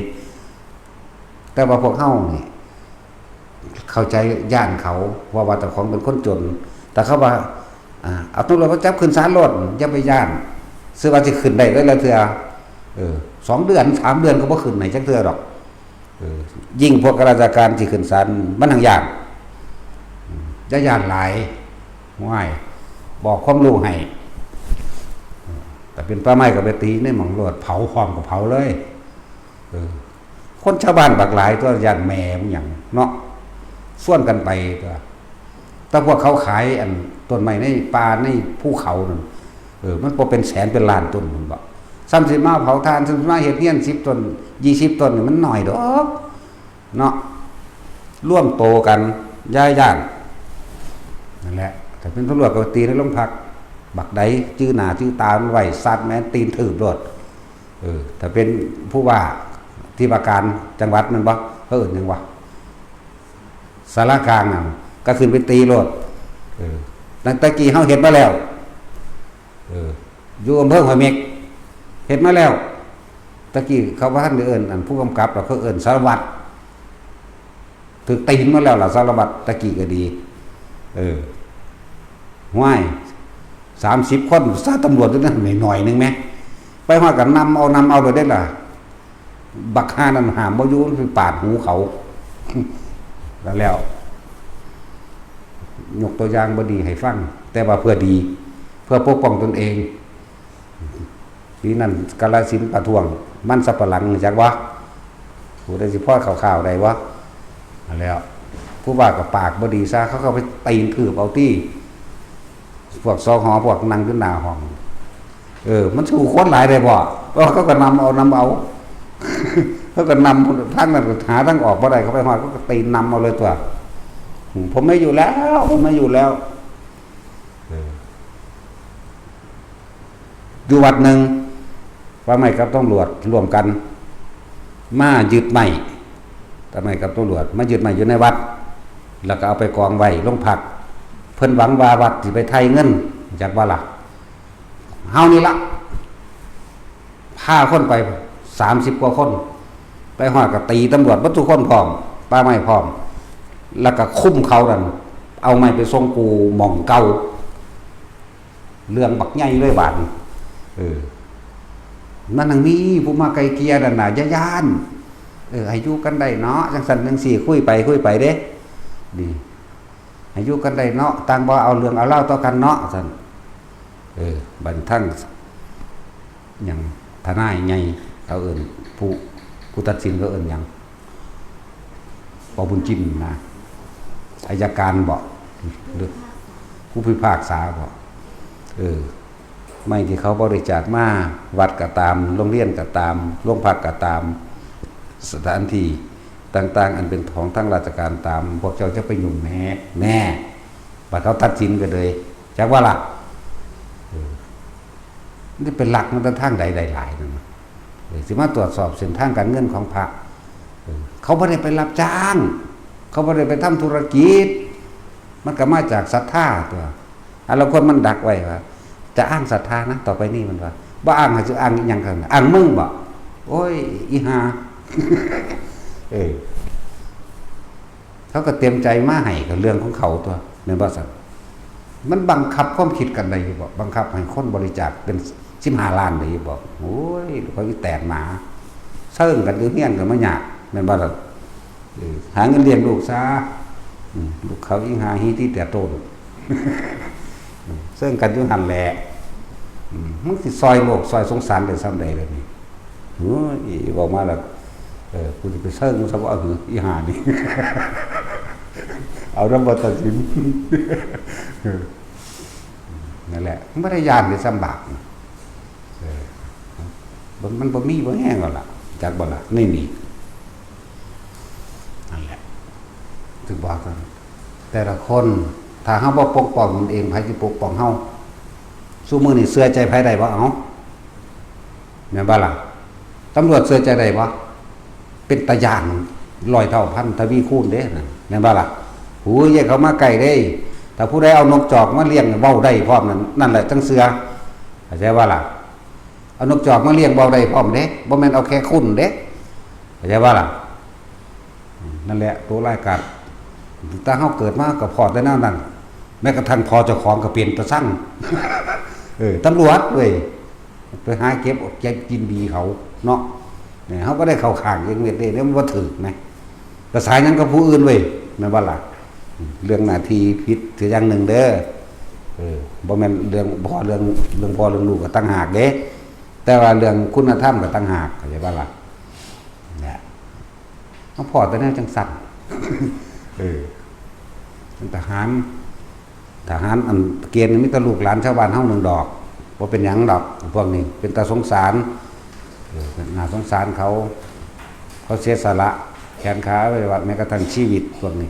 แต่ว่าพวกเฮานี่ เข้าใจย้านเขา เพราะว่าเจ้าของเป็นคนจน แต่เขาว่า อ่า เอาตำรวจมาจับขึ้นศาลโลด อย่าไปย้าน ซื่อว่าสิขึ้นได้เลยละเทื่อ เออ สองเดือน สามเดือนก็บ่ขึ้นให้จักเทื่อดอก เออ ยิ่งพวกข้าราชการสิขึ้นศาล มันแฮ่งยาก อย่าย้านหลาย ห้วย บอกความรู้ให้ แต่เป็นป่าไม้ก็ไปตีในหม่องโลด เผาพร้อมก็เผาเลย เออ คนชาวบ้านบักหลายตัว ย้านแม่มันหยังเนาะ ชวนกันไปตัว แต่พวกเขาขายอันต้นไม้ในป่าในภูเขานั่น เออ มันบ่เป็นแสนเป็นล้านต้นพุ้นบ่ ซ้ำสิมาเผาถ่าน ซ้ำสิมาเฮ็ดเฮือนสิบต้น ยี่สิบต้นนี่มันน้อยดอก เนาะ ร่วมโตกัน อย่าย้าน นั่นแหละ ถ้าเป็นตำรวจก็ตีในโรงพัก บักใดจื่อหน้าจื่อตามันไว้ ซัดแม่นตีนทืบโลด เออ ถ้าเป็นผู้ว่า ที่ว่าการจังหวัดแม่นบ่ เขาเอิ้นหยังวะ ศาลากลางนั่น ก็ขึ้นไปตีโลด เออ ตั้งแต่กี้เฮาเฮ็ดมาแล้ว เออ อยู่อำเภอห้วยเม็ก เฮ็ดมาแล้ว ตะกี้เขาบ่ทันได้เอิ้นอันผู้กำกับดอก เขาเอิ้นสารวัตร ถืกตีนมาแล้วล่ะ สารวัตร ตะกี้ก็ดี เออ ห้วย สามสิบคน ซาตำรวจอยู่นั่นหน่อยๆ หนึ่งแหม ไปฮอดก็นำเอา นำเอาโลดเด้ล่ะ บักห่านั่นห้ามบ่อยู่ มันไปปาดหูเขา แล้ว ยกตัวอย่างบ่ดีให้ฟัง แต่ว่าเพื่อดี เพื่อปกป้องตนเอง ปีนั้นกาฬสินธุ์ประท้วง มันสับปะหลัง รู้จักบ่ ผู้ใดสิพอข่าวๆ ได้บ่ นั่นแหล้ว ผู้ว่าก็ปากบ่ดีซะ เขาก็ไปตีนทืบเอาตี้ พวก สห พวกนั่งอยู่หน้าห้อง เออ มันสู้คนหลายได้บ่ เพราะเขาก็นำเอา นำเอา เขาก็นำทางนั้นก็หาทางออกบ่ได้ เขาไปฮอดเขาก็ตีนนำเอาเลยตัว อืม ผมไม่อยู่แล้ว ผมไม่อยู่แล้ว เออ อยู่วัดหนึ่ง ป่าไม้กับตำรวจร่วมกัน มายึดไม้ ป่าไม้กับตำรวจ มายึดไม้อยู่ในวัด แล้วก็เอาไปกองไว้โรงพัก เพิ่นหวังว่าวัดสิไปไถ่เงิน จักว่าล่ะ เฮานี่ละ พาคนไป สามสิบกว่าคน ไปฮอดก็ตีตำรวจเบิดทุกคนพร้อม ป่าไม้พร้อม แล้วก็คุมเขานั่น เอาไม้ไปส่งกูหม่องเก่า เรื่องบักใหญ่เลยบาดนี้ เออ มันยังมีผู้มาไกล่เกลี่ยนั่นน่ะ อย่าย้าน เออ ให้อยู่กันได้เนาะ จังซั่นจังซี่ คุยไปคุยไปเด้ นี่ ให้อยู่กันได้เนาะ ต่างบ่เอาเรื่องเอาราวต่อกันเนาะ ซั่น เออ บัดนี้ทาง หยัง ทนายใหญ่เขาเอิ้น ผู้ ผู้ตัดสินเขาเอิ้นหยัง ป.บุญจินนะ อัยการบ่ หรือผู้พิพากษาบ่ เออ ไม้ที่เขาบริจาคมา วัดก็ตาม โรงเรียนก็ตาม โรงพักก็ตาม สถานที่ต่างๆ อันเป็นของทางราชการตาม พวกเจ้าจะไปยุ่งแหน่ แหน่ บัดเขาตัดสินก็เลย จักว่าล่ะ เออ นี่เป็นหลักมันทางใดใดหลายนั่นนะ เออ สิมาตรวจสอบเส้นทางการเงินของพระ เออ เขาบ่ได้ไปรับจ้าง เขาบ่ได้ไปทำธุรกิจ มันก็มาจากศรัทธาตัว อันละคนมันดักไว้ว่า จะอ้างศรัทธานะ ต่อไปนี้มันว่า บ่อ้างให้สิอ้างอิหยังกัน อ้างมึงบ่ โอ้ย อีห่า เออ เขาก็เต็มใจมาให้กับเรื่องของเขาตัว แม่นบ่ซั่น มันบังคับความคิดกันได้อยู่บ่ บังคับให้คนบริจาคเป็นสิบห้าล้านได้อยู่บ่ โอ้ย เขาอีแตกหมา เซิ่งกันอยู่เฮียนก็มายาก แม่นบ่ล่ะ เออ หาเงินเลี้ยงลูกซะ อืม ลูกเขาอีหาฮีที่แต่โตน เซิ่งกันอยู่หั่นแหละ อืม มึงสิซอยโลกซอยสงสารได้ส่ำใดล่ะนี่ โอ้ย เว้ามาแล้ว เออ กูสิไปเซิ่งมันซะบ่ เอาหือ อีห่านี่ เอานำบ่ตัดสิน เออ นั่นแหละ มันบ่ได้ย้านได้ส่ำบาป เออ มัน มันบ่มีบ่แฮงแล้วล่ะ จักบ่ล่ะ นี่นี่ นั่นแหละ ถึงบอกกัน แต่ละคน ถ้าเฮาบ่ปกป้องตนเอง ไผสิปกป้องเฮา ซุมื้อนี้เชื่อใจไผได้บ่ เอ้า แม่นบ่ล่ะ ตำรวจเชื่อใจได้บ่ เป็นตาย้านร้อยเท่าพันทวีคูณเด้นะ แม่นบ่ล่ะ หูย อย่าเข้ามาใกล้เด้ ถ้าผู้ใดเอานกจอกมาเลี้ยงเว้าได้พร้อมนั่น นั่นแหละจั่งเชื่อ เข้าใจบ่ล่ะ เอานกจอกมาเลี้ยงเว้าได้พร้อมเด้ บ่แม่นเอาแค่คุณเด้ เข้าใจบ่ล่ะ นั่นแหละ ตัวร้ายกาจ ตั้งแต่เฮาเกิดมาก็พ้อแต่แนวนั้น แม้กระทั่งพ่อเจ้าของก็เป็นตาซัง เออ ตำรวจเว้ย ไปหาเก็บ เก็บกินดีเขาเนาะ เนี่ย เฮาบ่ได้เข้าข้างจักเม็ดเด้ เนี่ยมันบ่ถูกนะ ภาษาหยังกับผู้อื่นเว้ย แม่นบ่ล่ะ เรื่องหน้าที่ผิดคืออย่างหนึ่งเด้อ เออ บ่แม่นเรื่องพ่อเรื่อง เรื่องพ่อเรื่องลูกก็ต่างหากเด้ แต่ว่าเรื่องคุณธรรมก็ต่างหาก เข้าใจบ่ล่ะ เนี่ย มาพ้อแต่แนวจั่งซั่น เออ เป็นทหาร ทหารอันเกณฑ์นี่มีแต่ลูกหลานชาวบ้านเฮาหนึ่งดอก บ่เป็นหยังดอก พวกนี้ เป็นตาสงสาร เออ น่าสงสารเขา เขาเสียสละ แขนขา อวัยวะ แม้กระทั่งชีวิต พวกนี้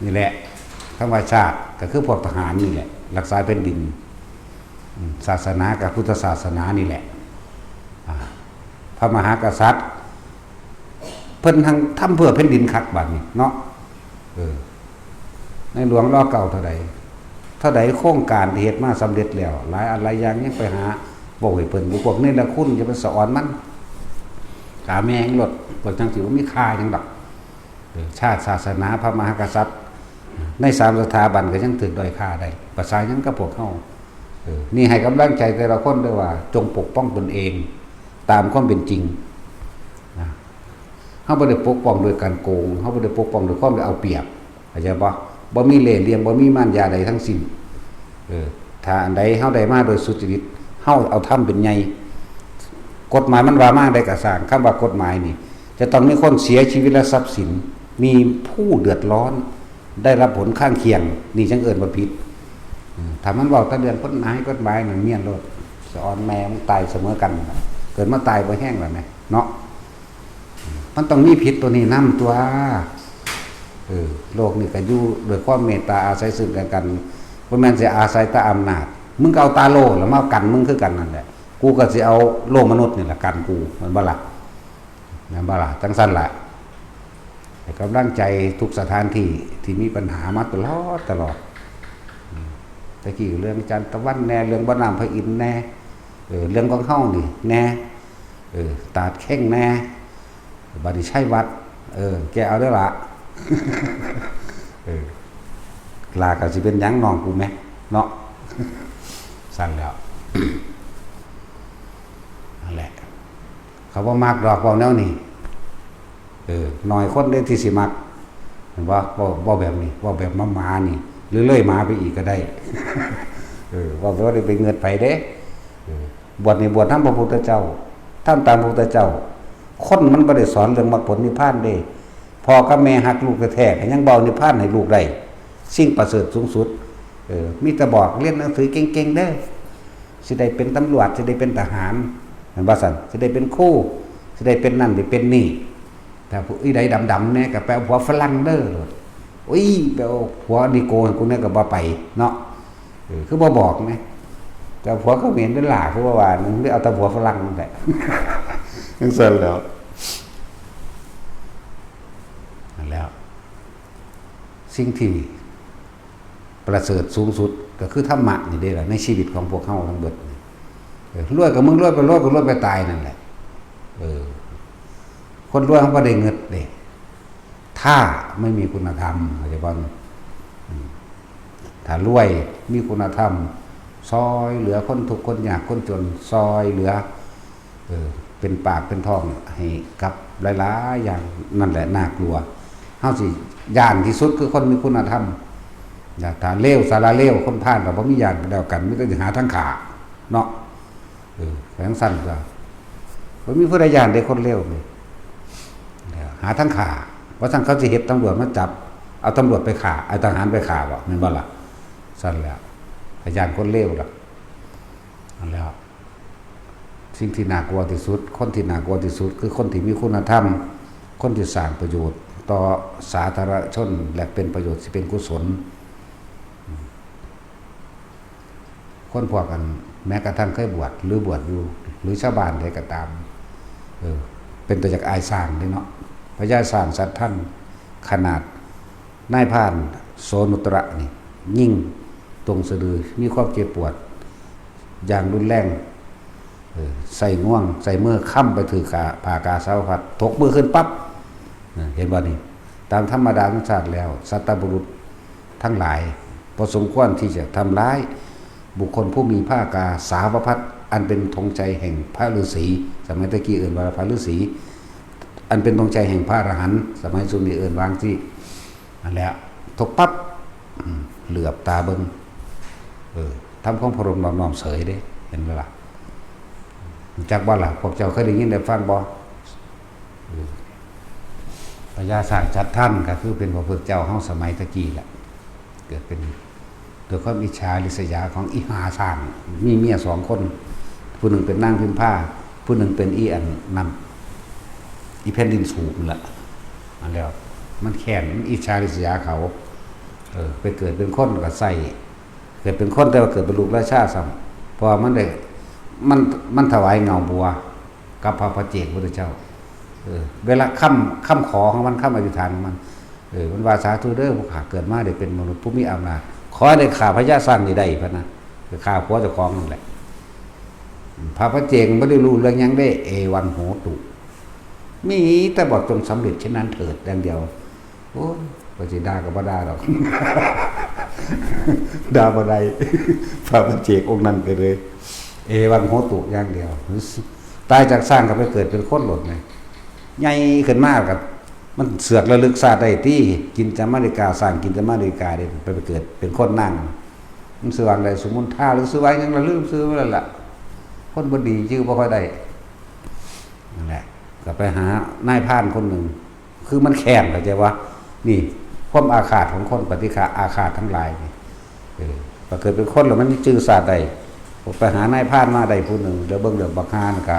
นี่แหละ ธรรมชาติ ก็คือพวกทหารนี่แหละ รักษาแผ่นดิน อืม ศาสนา ก็พุทธศาสนานี่แหละ อ่า พระมหากษัตริย์ เพิ่นทั้งทำเพื่อแผ่นดินคักบัดนี้เนาะ เออ ในหลวง ร.เก้า เท่าใด เท่าใดโครงการที่เฮ็ดมาสำเร็จแล้ว หลายอันหลายอย่างยังไปหา บอกให้เพิ่น พวกนี้ละคุณจะไปสอนมัน กาแมงรถ พวกจังสิบ่มีค่าหยังดอก เออ ชาติศาสนาพระมหากษัตริย์ ในสามสถาบันก็ยังถือด้อยค่าได้ ภาษาหยังกับพวกเฮา เออ นี่ให้กำลังใจแต่ละคนด้วยว่า จงปกป้องตนเอง ตามความเป็นจริงนะ เฮาบ่ได้ปกป้องโดยการโกง เฮาบ่ได้ปกป้องโดยความเอาเปรียบ เข้าใจบ่ บ่มีเล่ห์เหลี่ยม บ่มีมารยาใดทั้งสิ้น เออ ถ้าอันใดเฮาได้มาโดยสุจริต เฮาเอาธรรมเป็นใหญ่ กฎหมายมันว่ามาได้กะซ่าง คำว่ากฎหมายนี่ จะต้องมีคนเสียชีวิตและทรัพย์สิน มีผู้เดือดร้อน ได้รับผลข้างเคียง นี่จั่งเอิ้นว่าผิด อืม ถ้ามันเว้าแต่เรื่องกฎหมาย กฎหมายนั่นเมียนโลด สะออนแม่มึงตายเสมอกัน เกิดมาตายบ่แฮงแล้วแหม เนาะ มันต้องมีผิดตัวนี้นำตัว เออ โลกนี่ก็อยู่ด้วยความเมตตาอาศัยซึ่งกันและกัน บ่แม่นสิอาศัยแต่อำนาจ มึงก็เอาตาโล่ล่ะมากันมึงคือกันนั่นแหละ กูก็สิเอาโล่มนุษย์นี่ล่ะกันกู แม่นบ่ล่ะ แม่นบ่ล่ะ จั่งซั้นล่ะ ให้กำลังใจทุกสถานที่ที่มีปัญหามาตลอด ตลอด อืม แต่กี้เรื่องจันทวันแน่ เรื่องบ่อน้ำพระอินทร์แน่ เออ เรื่องของเฮานี่แน่ เออ ตาดเข่งแน่ บัดนี้ชัยวัฒน์ เออ แกเอาเด้อล่ะ เออ ลาก็สิเป็นหยังน้องกูแหม เนาะ ซั่นแล้ว นั่นแหละ เขาบ่มักดอกเว้าแนวนี้ เออ น้อยคนเด้ที่สิมัก เห็นบ่ เว้า เว้าแบบนี้ เว้าแบบหมาๆนี่ หรือเลยหมาไปอีกก็ได้ เออ เว้าแบบว่าได้ไปเงิดไผเด้ เออ บวชนี่บวชนำพระพุทธเจ้า ทำตามพระพุทธเจ้า คนมันบ่ได้สอนเรื่องมรรคผลนิพพานเด้ พ่อกับแม่ฮักลูกแท้ๆ ก็ยังบ่เอานิพพานให้ลูกได้ สิ่งประเสริฐสูงสุด เออ มีแต่บอกเรียนหนังสือเก่งๆเด้อ สิได้เป็นตำรวจ สิได้เป็นทหาร แม่นบ่ซั่น สิได้เป็นครู สิได้เป็นนั่น สิเป็นนี่ ถ้าผู้อีใดดำๆแน่ก็ไปเอาผัวฝรั่งเด้อ โอ้ย ไปเอาผัวนิโกให้กูแน่ก็บ่ไปเนาะ เออ คือบ่บอกแหม แต่ผัวเขมรเป็นหล่า คือว่าว่า มึงได้เอาแต่ผัวฝรั่งนั่นแหละ จั่งซั่นแล้ว นั่นแล้ว สิ่งที่ประเสริฐสูงสุดก็คือธรรมะนี่เด้ล่ะ ในชีวิตของพวกเฮาทั้งเบิดนี่ เออ รวยก็มึงรวยไป รวยก็รวยไปตายนั่นแหละ เออ คนรวยมันบ่ได้เงิดเด้ ถ้าไม่มีคุณธรรม เข้าใจบ่ อืม ถ้ารวยมีคุณธรรม ซอยเหลือคนทุกข์คนยากคนจน ซอยเหลือ เออ เป็นปากเป็นท้องให้กับหลายๆอย่าง นั่นแหละน่ากลัว เฮาสิย้านที่สุดคือคนมีคุณธรรม อย่า ถ้าเลวสาระเลว คนพาลก็บ่มีย้านก็แล้วกัน มีแต่สิหาทางฆ่าเนาะ เออ จั่งซั่นก็บ่มีผู้ใดย้านเด้คนเลวนี่ หาทางฆ่า ว่าซั่นเขาสิเฮ็ดตำรวจมาจับ เอาตำรวจไปฆ่า เอาทหารไปฆ่าบ่ แม่นบ่ล่ะ ซั่นแหล้ว ก็ย้านคนเลวล่ะ นั่นแหล้ว สิ่งที่น่ากลัวที่สุด คนที่น่ากลัวที่สุด คือคนที่มีคุณธรรม คนที่สร้างประโยชน์ต่อสาธารณชน และเป็นประโยชน์ที่เป็นกุศล คนพวกอัน แม้กระทั่งเคยบวช หรือบวชอยู่ หรือชาวบ้านใดก็ตาม เออ เป็นตาอยากอายช้างเด้เนาะ พญาช้างสัตว์ท่าน ขนาดนายพรานโสนุตระนี่ ยิงตรงสะดือ มีความเจ็บปวดอย่างรุนแรง เออ ใส่ง่วง ใส่มือค้ำไปถือขา ผ้ากาสาวพัด ถกมือขึ้นปั๊บ นะ เห็นบ่นี่ ตามธรรมดาของชาติแล้ว สัตบุรุษทั้งหลาย บ่สมควรที่จะทำร้ายบุคคลผู้มีผ้ากาสาวพัด อันเป็นธงชัยแห่งพระฤาษี สมัยตะกี้เอิ้นว่าพระฤาษี อันเป็นธงชัยแห่งพระอรหันต์ สมัยซุมื้อนี้เอิ้นว่าจั่งซี้ นั่นแหละ ถกปั๊บ อืม เหลือบตาเบิ่ง เออ ทำความเคารพนอบน้อมเสยเด้ เห็นบ่ล่ะ รู้จักบ่ล่ะ พวกเจ้าเคยได้ยินได้ฟังบ่ เออ พญาช้างสัตว์ท่านก็คือเป็นพระพุทธเจ้าเฮาสมัยตะกี้แหละ เกิดเป็นด้วยความอิจฉาริษยาของอีหาช้าง มีเมียสองคน ผู้หนึ่งเป็นนางพิมพา ผู้หนึ่งเป็นอีอันนั่น อีแผ่นดินสูบนั่นแหละ อันแล้ว มันแค้น มันอิจฉาริษยาเขา เออ ไปเกิดเป็นคนก็ใส่ เกิดเป็นคนแต่ว่าเกิดเป็นลูกราชาซ้ำ เพราะว่ามันได้ มัน มันถวายเงาบัว กับพระปัจเจกพุทธเจ้า เออ เวลาค้ำ ค้ำขอของมัน ค้ำอธิษฐานของมัน เออ มันว่า "สาธุเด้อ ผู้ข้าเกิดมาได้เป็นมนุษย์ผู้มีอำนาจ ขอให้ได้ฆ่าพญาช้างนี่ได้" พะนะ ไปฆ่าผัวเจ้าของนั่นแหละ พระปัจเจกบ่ได้รู้เรื่องหยังเด้ เอวังโหตุ มีแต่บอกจงสำเร็จเช่นนั้นเถิดอย่างเดียว โอ้ย ปฏิดาก็บ่ด่าดอก ด่าบ่ได้ พระปัจเจกองค์นั้นก็เลย เอวังโหตุอย่างเดียว ตายจากช้างก็ไปเกิดเป็นคนโลดไง ใหญ่ขึ้นมาก็ มันเสือกระลึกชาติได้ติ กินจามาริกา ช้างกินจามาริกาเด้ ไปเกิดเป็นคนนาง มันชื่อว่าอะไร สุมนทาหรือชื่อว่าหยังละ ลืมชื่อมันแล้วล่ะ คนบ่ดีชื่อบ่ค่อยได้ นั่นแหละ ก็ไปหานายพรานคนหนึ่ง คือมันแค้น เข้าใจวะ นี่ ความอาฆาตของคนปฏิฆะอาฆาตทั้งหลายนี่ เออ ก็เกิดเป็นคนแล้วมันจื่อชาติได้ ไปหานายพรานมาได้ผู้หนึ่ง เดี๋ยวเบิ่งเรื่องบักฮานกะ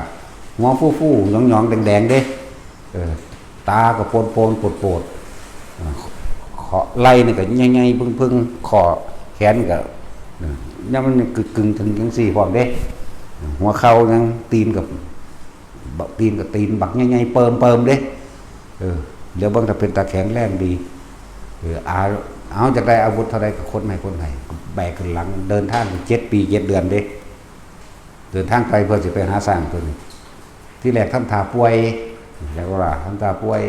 หัวฟูๆ หยองๆ แดงๆ เด้ เออ ตาก็โปนๆ โปดๆ อ่า ขอ ไหล่นี่ก็ใหญ่ๆ เพิ่งๆ ข้อแขนก็ เออ ยังมันกึ่งๆ ถึงจังซี่พร้อมเด้ หัวเข่ายัง ตีนกับ บัก ตีนกับตีนบักใหญ่ๆ เปิมๆ เด้ เออ เดี๋ยวเบิ่งถ้าเป็นตาแข็งแรงดี เออ เอา เอา อยากได้อาวุธเท่าใดก็ขนให้ ขนให้ แบกขึ้นหลัง เดินทางเจ็ดปีเจ็ดเดือนเด้ เดินทางไกลเพื่อสิไปหาช้างตัวนี้ ที่แรกทำท่าป่วย แล้วก็ว่าทำท่าป่วย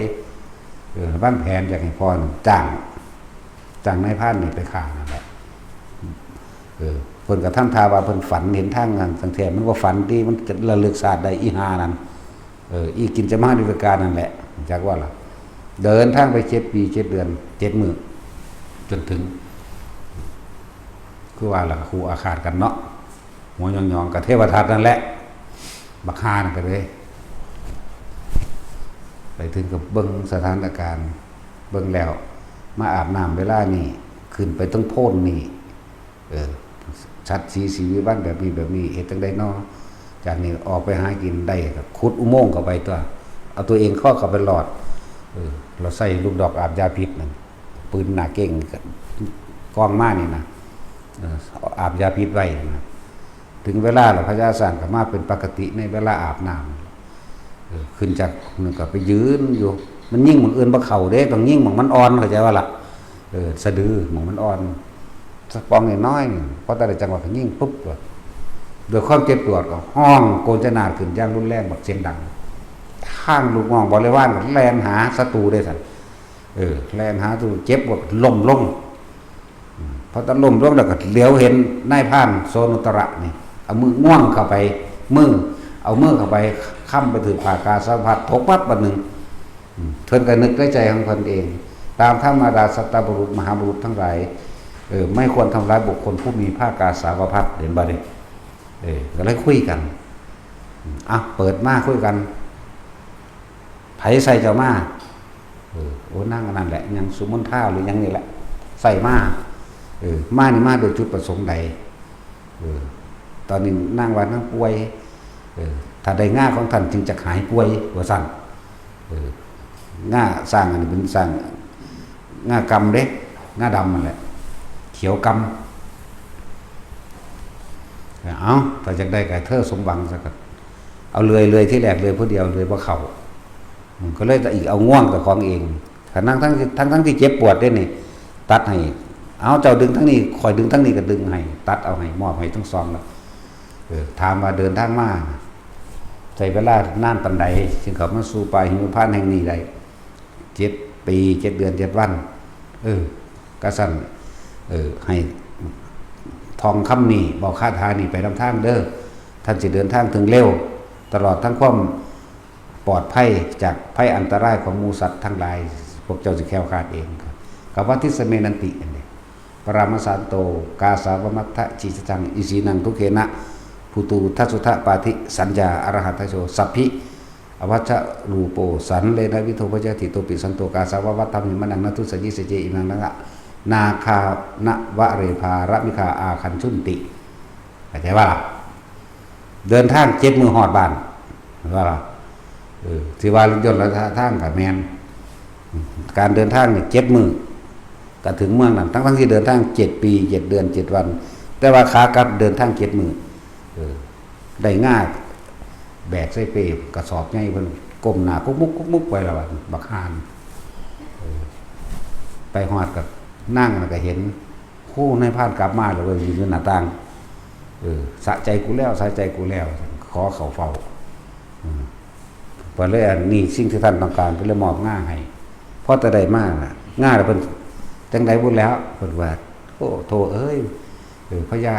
เออ วางแผนอยากให้พ่อนั่นจ้าง จ้างนายพรานนี่ไปฆ่านั่นแหละ เออ เพิ่นก็ทำท่าว่าเพิ่นฝันเห็นทางนั้น ตั้งแต่มันบ่ฝันติ มันก็ระลึกชาติได้ อีห่านั่น เออ อีกินจามาริกานั่นแหละ จักว่าล่ะ เดินทางไปเจ็ดปีเจ็ดเดือน เจ็ดมื้อ จนถึง คือว่าล่ะ คู่อาฆาตกันเนาะ หัวหยองๆ กับเทวทัตนั่นแหละ บักฮานั่นก็เลย ไปถึงกับเบิ่งสถานการณ์ เบิ่งแล้ว มาอาบน้ำเวลานี้ ขึ้นไปเทิงโพนนี่ เออ ชัดสีสีวิวัฒน์แบบนี้แบบนี้ เฮ็ดจั่งใดน้อ จากนี้ออกไปหากินได้ก็ขุดอุโมงค์เข้าไปตัว เอาตัวเองเข้าเข้าไปรอด เออ เราใส่ลูกดอกอาบยาพิษนั่น ปืนหน้าเก่ง กองมานี่นะ เออ เอาอาบยาพิษไว้นะ ถึงเวลาแล้วพญาช้างก็มาเป็นปกติในเวลาอาบน้ำ เออ ขึ้นจากนั่นก็ไปยืนอยู่ มันยิงหม่องอื่นบ่เข้าเด้ ต้องยิงหม่องมันอ่อน เข้าใจว่าล่ะ เออ สะดือหม่องมันอ่อน สะปองน้อยๆ นี่ พอแต่ได้จังหวะก็ยิงปุ๊บ โดยความเจ็บปวดก็ฮ้องโกนจนาดขึ้นอย่างรุนแรงแบบเสียงดัง ทางลูกน้องบริวารก็แล่นหาศัตรูเด้ซั่น เออ แล่นหาศัตรู เจ็บปวดล้มลง อืม พอตะล้มลงแล้วก็เหลียวเห็นนายพรานโสนุตระนี่ เอามือง่วงเข้าไป มือ เอามือเข้าไปค้ำไปถือผ้ากาสาวพัด ถกปั๊บบัดหนึ่ง อืม เพิ่นก็นึกในใจของเพิ่นเอง ตามธรรมดาสัตบุรุษมหาบุรุษทั้งหลาย เออ ไม่ควรทำร้ายบุคคลผู้มีผ้ากาสาวพัด เห็นบ่นี่ เออ ก็เลยคุยกัน อืม อ่ะ เปิดมาคุยกัน ไผใส่เจ้ามา เออ โอ้ นางอันนั้นแหละ ยังสุมนทาหรือยังนี่แหละ ใส่มา เออ มานี่มาโดยจุดประสงค์ใด เออ ตอนนี้นางว่านางป่วย เออ ถ้าได้งาของท่านจึงจะหายป่วย ว่าซั่น เออ งาช้างอันนี้เป็นช้าง งากำเด้ งาดำนั่นแหละ เขียวกำ เอา ถ้าอยากได้ก็เธอสมหวังซะก็ เอาเลื่อย เลื่อยที่แรกเลื่อยผู้เดียว เลื่อยบ่เข้า อืม ก็เลยอีกเอาง่วงกับของเอง ทั้งทั้ง ทั้งทั้งที่เจ็บปวดเด้นี่ ตัดให้ เอา เจ้าดึงทั้งนี้ ข่อยดึงทั้งนี้ก็ดึงให้ ตัดเอาให้ มอบให้ทั้งสองแล้ว เออ ถามว่าเดินทางมา ใช้เวลานานปานใด จึงเข้ามาสู่ป่าหิมพานต์แห่งนี้ได้ เจ็ดปี เจ็ดเดือน เจ็ดวัน เออ กะซั่น เออ ให้ท่องคำนี้ บอกคาถานี้ไปนำทางเด้อ ท่านสิเดินทางถึงเร็ว ตลอดทั้งความปลอดภัยจากภัยอันตรายของหมู่สัตว์ทั้งหลาย พวกเจ้าสิแคล้วคลาดเอง กะวัตถิสเมนันติ อันนี้ ปรามสันโต กาสาวมัทธะจิจัง อิสีนังทุเขนะ ภูตูทัสสุทะปาธิ สัญญาอรหัตโช สัพพิ อวัชรูโป สันเลนะวิโทพจติโตปิสันโต กาสาววัตถมิมนังนทุสยิสเจ อิมังนังะ นาคานะวะเรภารมิคาอาคันชุนติ เข้าใจว่าล่ะ เดินทางเจ็ดมื้อฮอดบ้าน ว่าล่ะ เออ ที่ว่ารถยนต์ละทางกับแมน การเดินทางเนี่ยเจ็ดมื้อ ก็ถึงเมืองนั้น ทั้งทั้งที่เดินทางเจ็ดปี เจ็ดเดือน เจ็ดวัน แต่ว่าขากลับเดินทางเจ็ดมื้อ เออ ได้งา แบกใส่เป้กระสอบใหญ่เพิ่นก้มหน้ากุกมุกกุกมุกไปแล้วบัดบักฮาน เออ ไปฮอดกับนางนั่นก็เห็น โอ้ นายพรานกลับมาแล้วเว้ย ยืนอยู่หน้าต่าง เออ สะใจกูแล้ว สะใจกูแล้ว ขอเขาเฝ้า อืม เพิ่นเลยอันนี้สิ่งที่ท่านต้องการ เพิ่นเลยมอบงาให้ พอแต่ได้มาน่ะ งาแล้วเพิ่นจั่งใดบุญแล้ว เพิ่นว่า โอ้ โธ่เอ้ย เออ พญา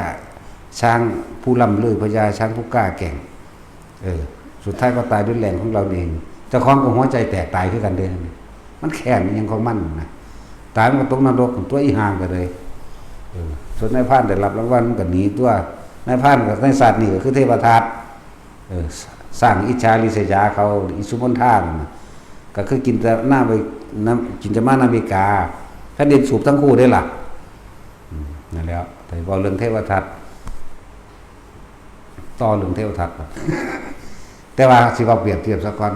ช้างผู้ล่ำลือ พญาช้างผู้กล้าแกร่ง เออ สุดท้ายก็ตายด้วยแรงของเราเอง เจ้าของก็หัวใจแตกตายคือกันเด้ มันแค้นอิหยังของมันนะ ตายมันก็ตกนรกตัวอีห่างกันเลย เออ ส่วนนายพรานได้รับรางวัลมันก็หนีตัว นายพรานกับนายสัตว์นี่ก็คือเทพทัต เออ สร้างอิจฉาริษยาเขา อิสุมนทานั่นน่ะ ก็คือกินจะหน้าไปน้ำกินจะมานาวิกา แผ่นดินสูบทั้งคู่ได้ล่ะ อืม นั่นแหล้ว แต่เว้าเรื่องเทวทัต ต่อเรื่องเทวทัต แต่ว่าสิเว้าเปรียบเทียบซะก่อน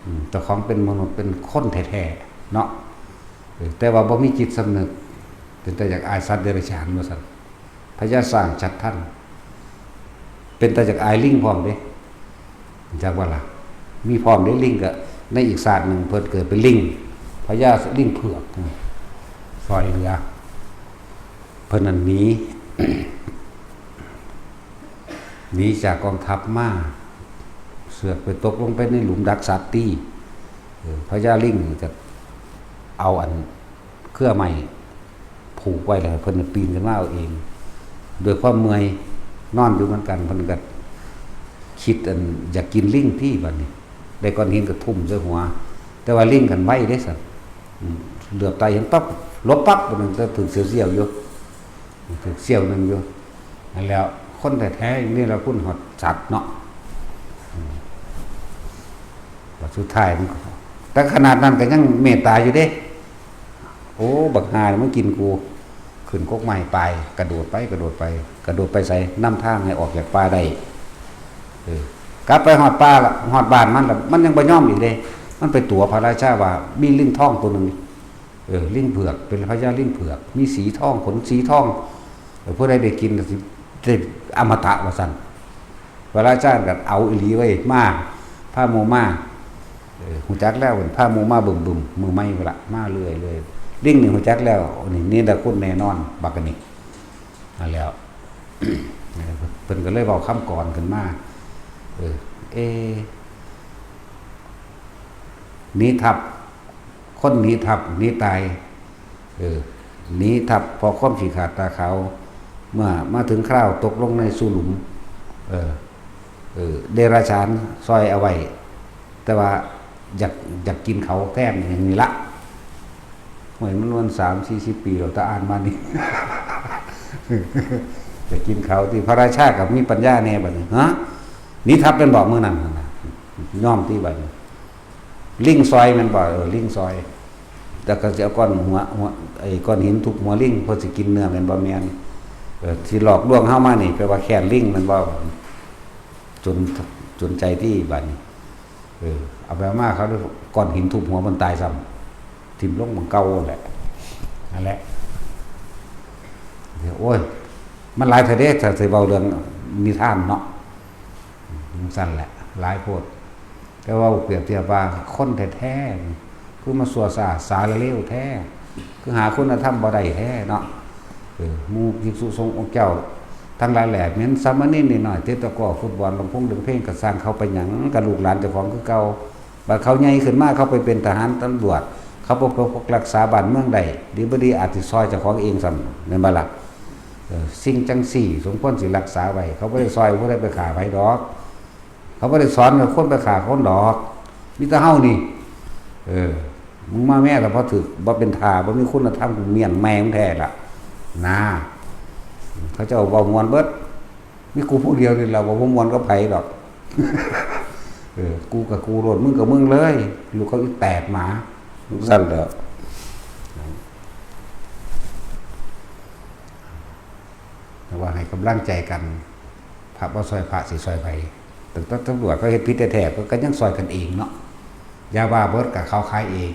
อืม เจ้าของเป็นมนุษย์เป็นคนแท้ๆ เนาะ เออ แต่ว่าบ่มีจิตสำนึก เป็นแต่อยากอายสัตว์เดรัจฉานว่าซั่น พญาช้างชัดทัน เป็นแต่อยากอายลิงพร้อมเด้ จักว่าล่ะ มีพร้อมเด้ลิงก็ ในอีกชาติหนึ่งเพิ่นเกิดเป็นลิง พญาลิงเผือก ซอยเหลือ เพิ่นนั่นหนี หนีจากกองทัพมา เสือกไปตกลงไปในหลุมดักสัตว์ตี้ เออ พญาลิงนี่ก็เอาอันเครือไม้ผูกไว้แล้วให้เพิ่นปีนขึ้นมาเอาเอง โดยความเมื่อย นอนอยู่เหมือนกัน เพิ่นก็คิดอันอยากกินลิงตี้บัดนี้ ได้ก้อนหินก็ทุ่มใส่หัว แต่ว่าลิงกันไวเด้ซั่น อืม เหลือบตาเห็นปั๊บ หลบปั๊บ มันก็ถืกเสี้ยวๆอยู่ ถืกเสี้ยวหนึ่งอยู่ นั่นแหล้ว คนแท้ๆ อย่างนี้เราคุ้นฮอดสัตว์เนาะ อืม บัดสุดท้ายมันก็ แต่ขนาดนั้นก็ยังเมตตาอยู่เด้ โอ้ บักห่านี่มันกินกู ขึ้นกกไม้ไป กระโดดไป กระโดดไป กระโดดไปไส นำทางให้ออกจากป่าได้ เออ กลับไปฮอดป่าละ ฮอดบ้านมันละ มันยังบ่ยอมอีกเด้ มันไปตั๋วพระราชาว่ามีลิงทองตัวหนึ่ง เออ ลิงเผือก เป็นพญาลิงเผือก มีสีทอง ขนสีทอง เออ ผู้ใดได้กินน่ะสิได้อมตะว่าซั่น พระราชาก็เอาอีหลีเว้ย มา พาหมู่มา เออ ฮู้จักแล้ว พาหมู่มาบึ้มๆ มื้อใหม่พุ้นละ มาเรื่อยๆ ลิงนี่ฮู้จักแล้ว นี่ นี่ละคุณแน่นอน บักอันนี้ นั่นแหล้ว เพิ่นก็เลยเว้าคำกลอนขึ้นมา เออ เอ หนีทัพ คนหนีทัพ หนีตาย เออ หนีทัพเพราะความขี้ขลาดตาขาว เมื่อมาถึงคราวตกลงในสู่หลุม เออ เออ เดรัจฉานซอยเอาไว้ แต่ว่าอยาก อยากกินเขาแทนอย่างนี้ละ โอ้ย มันวันสามสี่สิบปีแล้ว แต่อ่านมานี่ อยากกินเขาตี้ พระราชาก็มีปัญญาแน่บัดนี้ ฮะ หนีทัพแม่นบ่มื้อนั้นหั่นน่ะ ยอมตี้บัดนี้ ลิงซอยแม่นบ่ เออ ลิงซอย แต่ก็สิเอาก้อนหัว หัว ไอ้ก้อนหินทุบหัวลิง เพิ่นสิกินเนื้อแม่นบ่ แม่น เออ สิหลอกลวงเฮามานี่ แปลว่าแค้นลิงแม่นบ่ จน จนใจตี้บัดนี้ เออ เอาไปเอามาเขาได้ก้อนหินทุบหัวมันตายซ้ำ ถิ่มลงหม่องเก่าแหละ นั่นแหละ เดี๋ยว โอ้ย มันหลายแท้เด้ ถ้าสิเว้าเรื่องนิทานเนาะ จั่งซั่นแหละ หลายโพด แต่ว่าเปรียบเทียบว่าคนแท้ๆ คือมาซั่วซ่าสารเลวแท้ คือหาคุณธรรมบ่ได้แท้เนาะ เออ หมู่ภิกษุสงฆ์องค์เจ้าทั้งหลายแหละ แม่นสามเณรน้อยๆ เตะตะกร้อ ฟุตบอล ลำโพง เล่นเพลง ก็ซ่าง เขาไปหยังกับลูกหลานเจ้าของคือเก่า บัดเขาใหญ่ขึ้นมา เขาไปเป็นทหารตำรวจ เขาไปปกปักรักษาบ้านเมืองได้ ดีบ่ดีอาจสิซอยเจ้าของเองซ้ำ แม่นบ่ล่ะ เออ สิ่งจั่งซี้สมควรสิรักษาไว้ เขาบ่ได้ซอยผู้ใดไปฆ่าไผดอก เขาบ่ได้สอนให้คนไปฆ่าคนดอก มีแต่เฮานี่ เออ มึงมาแม่ถ้าบ่ถืก บ่เป็นท่า บ่มีคุณธรรม กูเมี้ยงแม่มึงแท้ล่ะ นะ เขาเจ้าเว้าม่วนเบิด มีกูผู้เดียวนี่ล่ะเว้าบ่ม่วนกับไผดอก เออ กูกับกูโลด มึงกับมึงเลย ลูกเขาอีแตกหมา จั่งซั่นแหล้ว แต่ว่าให้กำลังใจกัน พระบ่ซอยพระสิซอยไผ ตั้งแต่ตำรวจเขาเฮ็ดผิดแท้ๆ ก็ ก็ยังซอยกันเองเนาะ ยาบ้าเบิดก็เขาขายเอง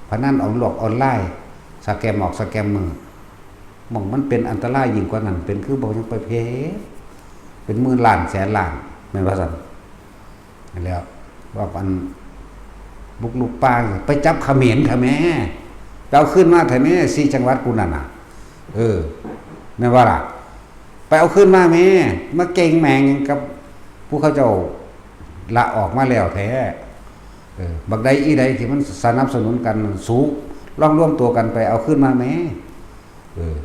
พนันออนโลกออนไลน์ สแกมออกสแกมเมอร์ หม่องมันเป็นอันตรายยิ่งกว่านั้น เป็นคือบ่ยังไปเพ เป็นหมื่นล้านแสนล้าน แม่นว่าซั่น นั่นแหล้ว ว่าอันบุกลุกป่า ไปจับเขมรเถอะแม่ ไปเอาคืนมาเถอะแม่ สี่จังหวัดกูนั่นน่ะ เออ แม่นว่าล่ะ ไปเอาคืนมาแม่ มาเก่งแหมงหยังกับ ผู้เขาเจ้าละออกมาแล้วแท้ เออ บักใดอีใดที่มันสนับสนุนกัน สูลองรวมตัวกันไปเอาคืนมาแหม เออ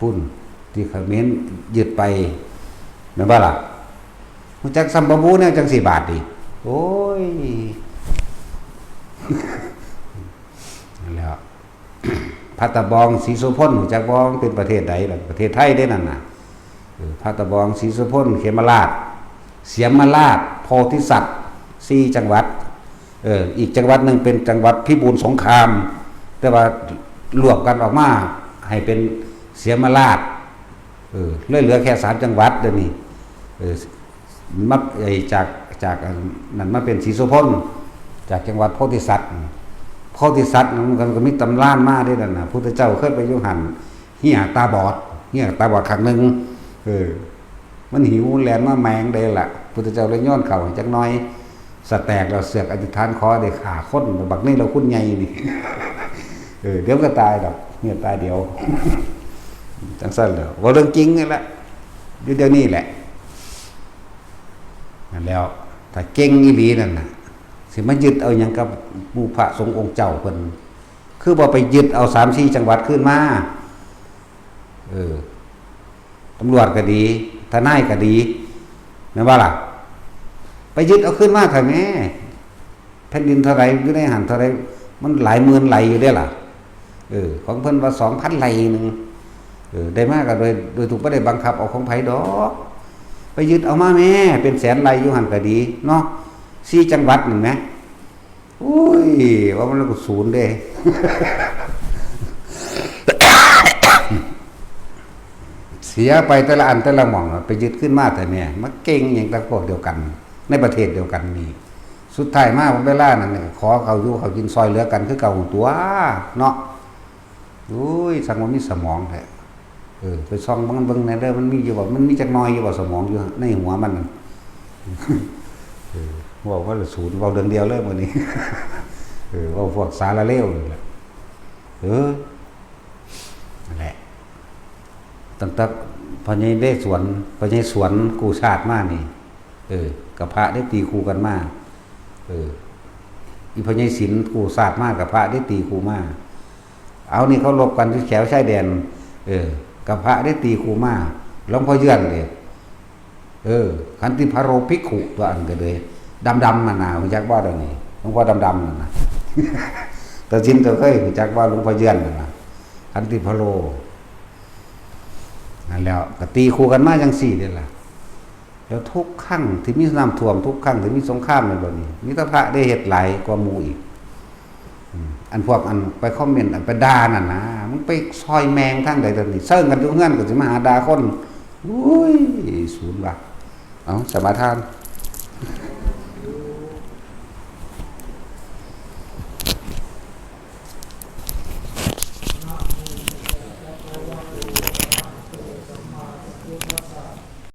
ปุ้นที่เขมรยึดไป แม่นบ่ล่ะ รู้จักซ้ำบ่บูแนวจังสี่บาทดิ โอ้ย นั่นแหล้ว พระตะบองศรีโสพล รู้จักบ่ มันเป็นประเทศใดล่ะ ประเทศไทยเด้นั่นน่ะ เออ พระตะบองศรีโสพล เขมราช เสียมราช โพธิสัตว์ สี่จังหวัด เออ อีกจังหวัดหนึ่งเป็นจังหวัดพิบูลสงคราม แต่ว่ารวบกันออกมาให้เป็นเสียมราช เออ เลยเหลือแค่สามจังหวัดเดี๋ยวนี้ เออ มา ไอ้จาก จากอันนั้นมาเป็นศรีโสพล จากจังหวัดโพธิสัตว์ โพธิสัตว์มันก็มีตำนานมาเด้นั่นน่ะ พุทธเจ้าเคยไปอยู่หั่น เหียตาบอด เหียตาบอดข้างหนึ่ง เออ มันหิวแล่นมาแมงได้ละ พุทธเจ้าเลยโยนข้าวให้จักหน่อย สะแตกแล้วเสือกอธิษฐานขอได้ฆ่าคน บักนี่เราคุณใหญ่นี่ เออ เดี๋ยวก็ตายดอก เหียตายเดียว จังซั่นแหล้ว เว้าเรื่องจริงนี่แหละ อยู่เดี๋ยวนี้แหละ นั่นแล้ว ถ้าเก่งอีหลีนั่นน่ะ สิมายึดเอาหยังกับหมู่พระสงฆ์องค์เจ้าเพิ่น คือบ่ไปยึดเอาสามสี่จังหวัดคืนมา เออ ตำรวจก็ดี ทนายก็ดี แม่นบ่ล่ะ ไปยึดเอาคืนมาเถอะแหม แผ่นดินเท่าใดอยู่ในหั่นเท่าใด มันหลายหมื่นไร่อยู่เด้ล่ะ เออ ของเพิ่นว่าสองพันไร่หนึ่ง เออ ได้มาก็โดย โดยถูกบ่ได้บังคับเอาของไผดอก ไปยึดเอามาแหม เป็นแสนไร่อยู่หั่นก็ดีเนาะ สี่จังหวัดนั่นแหม โอ้ย ว่ามันก็ศูนย์เด้ เสียไปแต่ละอันแต่ละหม่องอะ ไปยึดขึ้นมาแต่เนี่ย มาเก่งอย่างแต่พวกเดียวกัน ในประเทศเดียวกันนี่ สุดท้ายมาเวลานั้นเนี่ย ขอเขาอยู่เขากินซอยเหลือกันคือเก่าตัวเนาะ โอ้ย สั่งว่ามีสมองแท้ เออ ไปส่องเบิ่ง เบิ่งแหน่เด้อ มันมีอยู่บ่ มันมีจักหน่อยอยู่บ่ สมองอยู่ในหัวมันนั่น เออ เว้าว่าละศูนย์ เว้าเรื่องเดียวเลยมื้อนี้ เออ เว้าพวกสารเลวนี่แหละ เออ นั่นแหละ ตั้งแต่พ่อใหญ่เรศวร พ่อใหญ่สวนกู้ชาติมานี่ เออ กับพระได้ตีคู่กันมา เออ อีพ่อใหญ่ศิลป์กู้ชาติมา กับพระได้ตีคู่มา เอานี่เขารบกันที่แถวชายแดน เออ กับพระได้ตีคู่มา หลวงพ่อเยือนเด้ เออ ขันติพะโรภิกขุ ตัวอันก็เลย ดำๆนั่นน่ะ รู้จักบ่เดี๋ยวนี้ หลวงพ่อดำๆนั่นน่ะ ตาจินก็เคยรู้จักบ่ หลวงพ่อเยือนนั่นน่ะ ขันติพะโร นั่นแหล้ว ก็ตีคู่กันมาจังซี่เด้ล่ะ แล้วทุกครั้งที่มีน้ำท่วม ทุกครั้งที่มีสงครามในบ่นี้ มีแต่พระได้เฮ็ดหลายกว่าหมู่อีก อืม อันพวกอันไปคอมเมนต์ อันไปด่านั่นนะ มึงไปซอยแมงทางใดตอนนี้ เซิ่งกันอยู่เฮือนก็สิมาหาด่าคน อุ้ย ศูนย์ว่ะ เอา สมาทาน